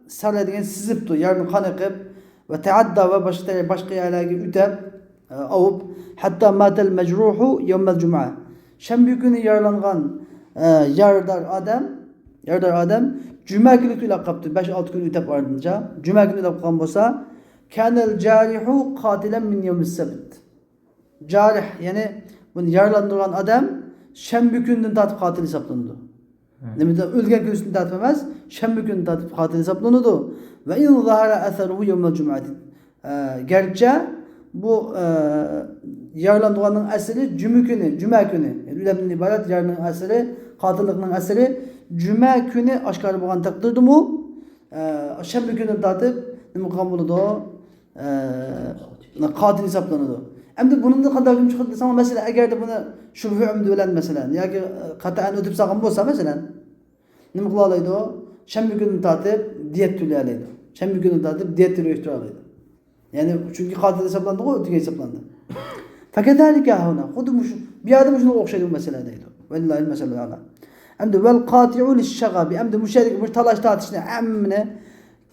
سەرا دېگەن سىزىپتۇ، يارىدىن قان ئېقىپ، ۋە تەئەددا، ۋە باشقا، باشقا يەرلەرگە ئۆتەپ، ئاۋۇپ، ھەتتا ماتەل مەجرۇھۇ يەۋمەل جۇمئە. شەنبە كۈنى يارىلانغان، ئە، يارىدار ئادەم، يارىدار ئادەم جۈمە كۈنى ئۆلۈپ قاپتۇ، بەش ئالتە كۈن ئۆتەپ ئارىدىنچە. جۈمە كۈنى ئۆلۈپ قالغان بولسا، كانەل جارىھۇ قاتىلەن مىن يەۋمىس سەبت. جارىھ، يەنى بۇنى يارىلاندۇرغان ئادەم شەنبە كۈنىدىن تارتىپ قاتىل ھېسابلىنىدۇ. نېمىدە ئۆلگەن كۈنىدىن تارتىپ ئەمەس، شەنبە كۈنىدىن تارتىپ قاتىل ھېسابلىنىدۇ. ۋە ئىن زاھەرە ئەسەرۇھۇ يەۋمەل جۇمئەتى. ئە، گەرچە بۇ، ئە، يارىلانغاننىڭ ئەسىرى جۈمە كۈنى، جۈمە كۈنى، يەنى ئۆلۈمدىن ئىبارەت يارىنىڭ ئەسىرى، قاتىللىقنىڭ ئەسىرى جۈمە كۈنى ئاشكارا بولغان تەقدىردىمۇ، ئە، شەنبە كۈنىدىن تارتىپ نېمە قىلغان بولىدۇ؟ ئە، قاتىل ھېسابلىنىدۇ. ئەمدى بۇنىڭدا قانداق ھۆكۈم چىقىدۇ دېسەڭ، مەسىلەن، ئەگەردە بۇنى شۇبھە ئۈمىدى بىلەن، مەسىلەن، ياكى، ئە، قەتئەن ئۆتۈپ سالغان بولسا، مەسىلەن، نېمە قىلالايدۇ؟ شەنبە كۈنىدىن تارتىپ دىيەت تۆلىيەلەيدۇ. شەنبە كۈنىدىن تارتىپ دىيەت تۆلەپ تۇرالايدۇ. يەنى چۈنكى قاتىل ھېسابلاندىغۇ، ئۆتۈگەن ھېسابلاندى. فكذلك هنا. خۇددى مۇشۇ، بۇ يەردە مۇشۇنىڭغا ئوخشايدۇ مەسىلە دەيدۇ. ولله المثل الأعلى. ئەمدى والقاطع للشغب. ئەمدى مۇشۇ يەردىكى بىر تالاش تارتىشنى ھەممىنى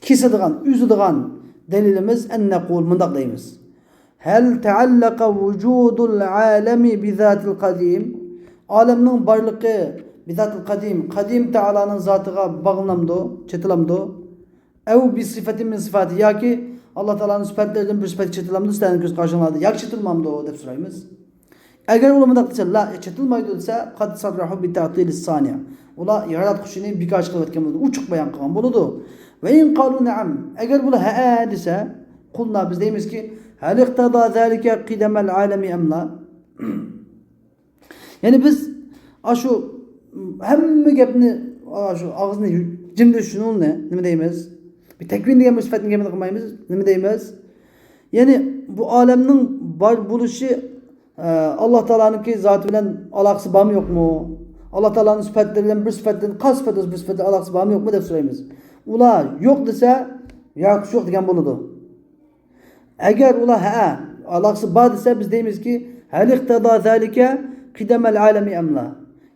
كېسىدىغان، ئۈزىدىغان دەلىلىمىز أن نقول، مۇنداق دەيمىز. هل تعلق وجود العالم بذات القديم؟ ئالەمنىڭ بارلىقى بىزاتىل قەدىم، قەدىم تائالانىڭ زاتىغا باغلىنامدۇ، چېتىلامدۇ؟ ئەۋ بىسىفەتىن مىن سىفاتى، ياكى ئاللا تائالانىڭ سۈپەتلىرىدىن بىر سۈپەتكە چېتىلامدۇ سىلەرنىڭ كۆز قارىشىڭلاردا، ياكى چېتىلمامدۇ دەپ سورايمىز. ئەگەر ئۇلار مۇنداق دېسە، لا، چېتىلمايدۇ دېسە، قەد سەررەھۇ بىتەئتىلىس سانىئ. ئۇلار ياراتقۇچىنى بىكارچى قىلىۋەتكەن بولىدۇ، ئوچۇق بايان قىلغان بولىدۇ. ۋە ئىن قالۇ نەئەم، ئەگەر بۇلار ھەئە دېسە، قۇلنا، بىز دەيمىزكى، ھەل ئىقتەزا زالىكە قىدەمەل ئالەمى ئەم لا؟ يەنى بىز ئاشۇ ھەممە گەپنى، ئاشۇ ئاغزىنى جىمدە شۇنىڭنى نېمە دەيمىز؟ بىر تەكۋىن دېگەن بىر سۈپەتنى گەپنى قىلمايمىز. نېمە دەيمىز؟ يەنى بۇ ئالەمنىڭ بار بولۇشى، ئە، ئاللا تائالانىڭكى زاتى بىلەن ئالاقىسى بارمۇ يوقمۇ؟ ئاللا تائالانىڭ سۈپەتلىرى بىلەن بىر سۈپەتتىن، قايسى سۈپەت بولسا بىر سۈپەتتىن ئالاقىسى بارمۇ يوقمۇ دەپ سورايمىز. ئۇلار يوق دېسە، يارىتىش يوق دېگەن بولىدۇ. ئەگەر ئۇلار ھەئە، ئالاقىسى بار دېسە، بىز دەيمىزكى، ھەل ئىقتەدا زالىكە قىدەمەل ئالەمى ئەملا.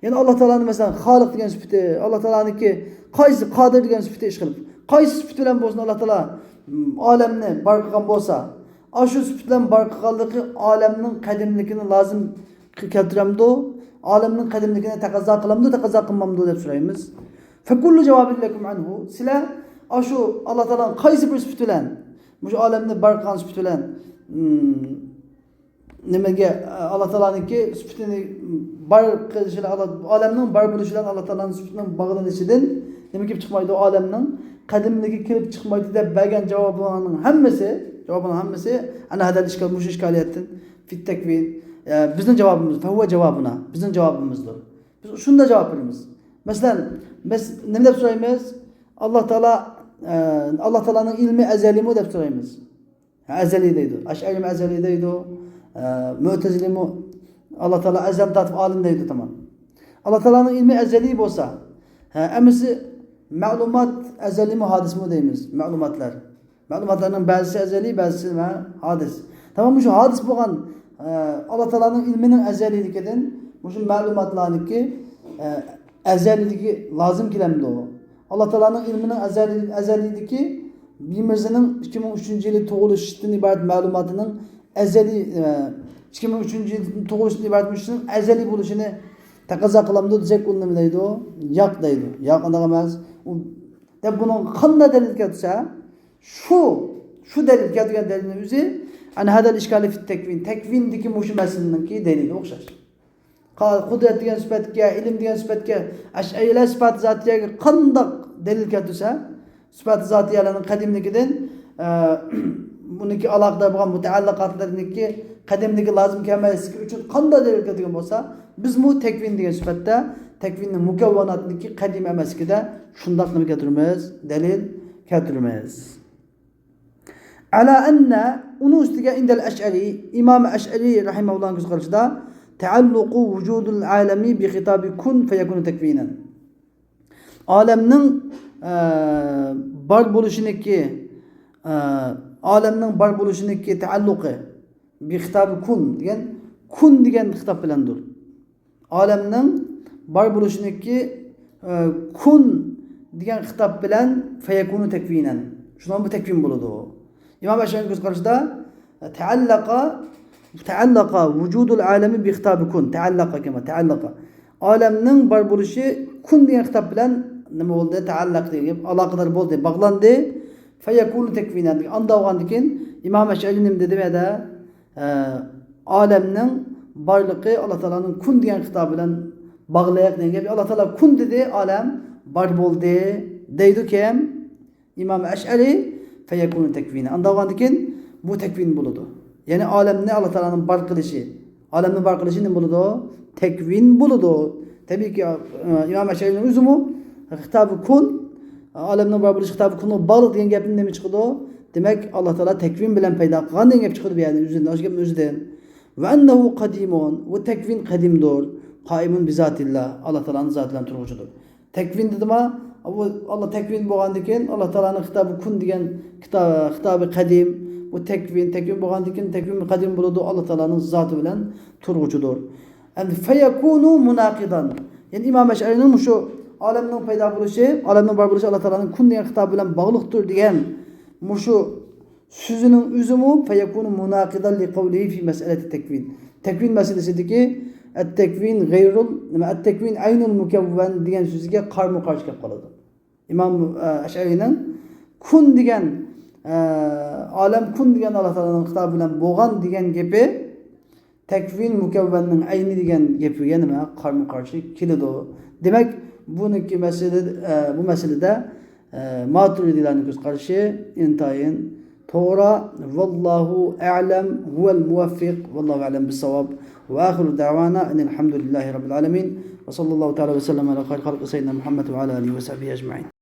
يەنى ئاللا تائالانىڭ، مەسىلەن، خالىق دېگەن سۈپىتى، ئاللا تائالانىڭكى قايسى، قادىر دېگەن سۈپىتى ئىشقىلىپ، قايسى سۈپىتى بىلەن بولسۇن ئاللا تائالا، م، ئالەمنى بار قىلغان بولسا، ئاشۇ سۈپىتى بىلەن بار قىلغانلىقى ئالەمنىڭ قەدىملىكىنى لازىم كەلتۈرەمدۇ؟ ئالەمنىڭ قەدىملىكىنى تەقەززا قىلامدۇ، تەقەززا قىلمامدۇ دەپ سورايمىز. فكل جواب لكم عنه. سىلەر ئاشۇ ئاللا تائالانىڭ قايسى بىر سۈپىتى بىلەن، مۇشۇ ئالەمنى بار قىلغان سۈپىتى بىلەن، ئىم، نېمىگە، ئاللا تائالانىڭكى سۈپىتىنى بار قىلىشى بىلەن، ئاللا، ئالەمنىڭ بار بولۇشى بىلەن ئاللا تائالانىڭ سۈپىتىنىڭ باغلىنىشىدىن نېمە كېلىپ چىقمايدۇ؟ ئالەمنىڭ قەدىملىكى كېلىپ چىقمايدۇ دەپ بەرگەن جاۋابىڭلارنىڭ ھەممىسى، جاۋابىڭلارنىڭ ھەممىسى، ئەنە ھەدەل ئىشكال، مۇشۇ ئىشكالىيەتتىن، فىت تەكۋىن، ئە، بىزنىڭ جاۋابىمىز، فەھۇۋە جاۋابۇنا، بىزنىڭ جاۋابىمىزدۇر. بىز شۇنداق جاۋاب بېرىمىز. مەسىلەن، بىز نېمە دەپ سورايمىز؟ ئاللا تائالا، ئە، ئاللا تائالانىڭ ئىلمى ئەزەلىيمۇ دەپ سورايمىز. ھە، ئەزەلىي دەيدۇ. ئەشئەرىيمۇ ئەزەلىي دەيدۇ. ئە، مۆتەزىلىمۇ ئاللا تائالا ئەزەلدىن تارتىپ ئالىم دەيدۇ، تامام. ئاللا تائالانىڭ ئىلمى ئەزەلىي بولسا، ھە، ئەمىسە مەلۇمات ئەزەلىيمۇ ھادىسمۇ دەيمىز، مەلۇماتلار. مەلۇماتلارنىڭ بەزىسى ئەزەلىي، بەزىسى نېمە؟ ھادىس. تامام، مۇشۇ ھادىس بولغان، ئە، ئاللا تائالانىڭ ئىلمىنىڭ ئەزەلىيلىكىدىن مۇشۇ مەلۇماتلارنىڭكى، ئە، ئەزەلىيلىكى لازىم كېلەمدۇ؟ ئاللا تائالانىڭ ئىلمىنىڭ ئەزەلىي، ئەزەلىيلىكى بىمىرزىنىڭ ئىككى مىڭ ئۈچىنچى يىلى تۇغۇلۇشتىن ئىبارەت مەلۇماتىنىڭ ئەزەلىي، ئە، ئىككى مىڭ ئۈچىنچى يىلى تۇغۇلۇشتىن ئىبارەت مۇشۇنىڭ ئەزەلىي بولۇشىنى تەقەززا قىلامدۇ دېسەك، ئۇ نېمە دەيدۇ؟ ياق دەيدۇ. ياق، ئۇنداق ئەمەس. ئۇ دەپ بۇنىڭغا قانداق دەلىل كەلتۈرسە، شۇ، شۇ دەلىل كەلتۈرگەن دەلىلنىڭ ئۆزى، ئەنە ھەدەل ئىشكالى فىت تەكۋىن، تەكۋىندىكى مۇشۇ مەسىلىنىڭكى دەلىلى ئوخشاش. قا-، قۇدرەت دېگەن سۈپەتكە، ئىلىم دېگەن سۈپەتكە، ئەشئەرىيلەر سۈپەتى زاتىيەگە قانداق دەلىل كەلتۈرسە، سۈپەتى زاتىيەلەرنىڭ قەدىملىكىدىن، ئە، بۇنىڭكى ئالاقىدار بولغان مۇتەئەللىقاتلىرىنىڭكى قەدىملىكى لازىم كەلمەسلىكى ئۈچۈن قانداق دەلىل كەلتۈرگەن بولسا، بىزمۇ تەكۋىن دېگەن سۈپەتتە تەكۋىننىڭ مۇكەۋۋاناتىنىڭكى قەدىم ئەمەسلىكىدە شۇنداق نېمە كەلتۈرىمىز؟ دەلىل كەلتۈرىمىز. ئەلا ئەننە، ئۇنىڭ ئۈستىگە ئىندەل ئەشئەرى، ئىمام ئەشئەرى رەھىمەھۇللاھنىڭ كۆز قارىشىدا، تەئەللۇقۇ ۋۇجۇدۇل ئالەمى بى خىتابى كۇن فەيەكۇنۇ تەكۋىنەن. ئالەمنىڭ، ئە، بار بولۇشىنىڭكى، ئە، ئالەمنىڭ بار بولۇشىنىڭكى تەئەللۇقى، بى خىتابى كۇن دېگەن، كۇن دېگەن خىتاب بىلەندۇر. ئالەمنىڭ بار بولۇشىنىڭكى، ئە، كۇن دېگەن خىتاب بىلەن فەيەكۇنۇ تەكۋىنەن. شۇنىڭ بۇ تەكۋىن بولىدۇ. ئىمام ئەشئەرىنىڭ كۆز قارىشىدا، تەئەللەقە، تەئەللەقە ۋۇجۇدۇل ئالەمى بى خىتابى كۇن. تەئەللەقە كەما، تەئەللەقە. ئالەمنىڭ بار بولۇشى كۇن دېگەن خىتاب بىلەن نېمە بولدى؟ تەئەللەق دېگەن گەپ، ئالاقىدار بولدى، باغلاندى. فەيەكۇنۇ تەكۋىنەن. ئانداق بولغاندىن كېيىن ئىمام ئەشئەرى نېمە دېدى بۇ يەردە؟ ئە، ئالەمنىڭ بارلىقى ئاللا تائالانىڭ كۇن دېگەن خىتابى بىلەن باغلىق دېگەن گەپ. ئاللا تائالا كۇن دېدى، ئالەم بار بولدى دەيدۇ كىم؟ ئىمام ئەشئەرى، فەيەكۇنۇ تەكۋىنەن. ئانداق بولغاندىن كېيىن بۇ تەكۋىن بولىدۇ. يەنى ئالەمنى ئاللا تائالانىڭ بار قىلىشى، ئالەمنى بار قىلىشى نېمە بولىدۇ؟ تەكۋىن بولىدۇ. تەبىئىيكى، ئىمام ئەشئەرىنىڭ ئۆزىمۇ خىتابى كۇن، ئالەمنىڭ بار بولۇشى خىتابى كۇنغا باغلىق دېگەن گەپتىن نېمە چىقىدۇ؟ دېمەك، ئاللا تائالا تەكۋىن بىلەن پەيدا قىلغان دېگەن گەپ چىقىدۇ بۇ يەردىن، ئۆزىدىن، ئاشۇ گەپنىڭ ئۆزىدىن. ۋە ئەننەھۇ قەدىمۇن، ۋە تەكۋىن قەدىمدۇر. قائىمۇن بىزاتىللا، ئاللا تائالانىڭ زاتى بىلەن تۇرغۇچىدۇر. تەكۋىن دېدىما؟ ئۇ ئاللا تەكۋىن بولغاندىن كېيىن، ئاللا تائالانىڭ خىتابى كۇن دېگەن خىتا-، خىتابى قەدىم. بۇ تەكۋىن، تەكۋىن بولغاندىن كېيىن تەكۋىن قەدىم بولىدۇ، ئاللا تائالانىڭ زاتى بىلەن تۇرغۇچىدۇر. ئەمدى فەيەكۇنۇ مۇناقىدان. يەنى ئىمام ئەشئەرىنىڭ مۇشۇ ئالەمنىڭ پەيدا بولۇشى، ئالەمنىڭ بار بولۇشى ئاللا تائالانىڭ كۇن دېگەن خىتابى بىلەن باغلىقتۇر دېگەن مۇشۇ سۆزىنىڭ ئۆزىمۇ فەيەكۇنۇ مۇناقىدان لىقەۋلىھى فى مەسئەلەتى تەكۋىن. تەكۋىن مەسىلىسىدىكى ئەت-تەكۋىن غەيرۇل، نېمە، ئەت-تەكۋىن ئەينۇل مۇكەۋۋەن دېگەن سۆزىگە قارىمۇ قارشى كېلىپ قالىدۇ. ئىمام، ئە، ئەشئەرىنىڭ كۇن دېگەن، ئە، ئالەم كۇن دېگەن ئاللا تائالانىڭ خىتابى بىلەن بولغان دېگەن گېپى تەكۋىن مۇكەۋۋەننىڭ ئەينى دېگەن گېپىگە نېمە، قارىمۇ قارشى كېلىدۇ. دېمەك، بۇنىڭكى مەسىلە، ئە، بۇ مەسىلىدە، ئە، ماتۇرىدىلارنىڭ كۆز قارىشى ئىنتايىن توغرا. ۋاللاھۇ ئەلەم، ھۇۋەل مۇۋەففىق، ۋاللاھۇ ئەلەم بىسساۋاب. ۋە ئاخىرۇ دەۋانا ئەنىل ھەمدۇلىللاھى رەببىل ئالەمىن. ۋە ساللاللاھۇ تەئالە ۋە سەللەم ئەلا خەيرى خەلقى سەييىدىنا مۇھەممەد ۋە ئەلا ئالىھى ۋە سەھبىھى ئەجمەئىن.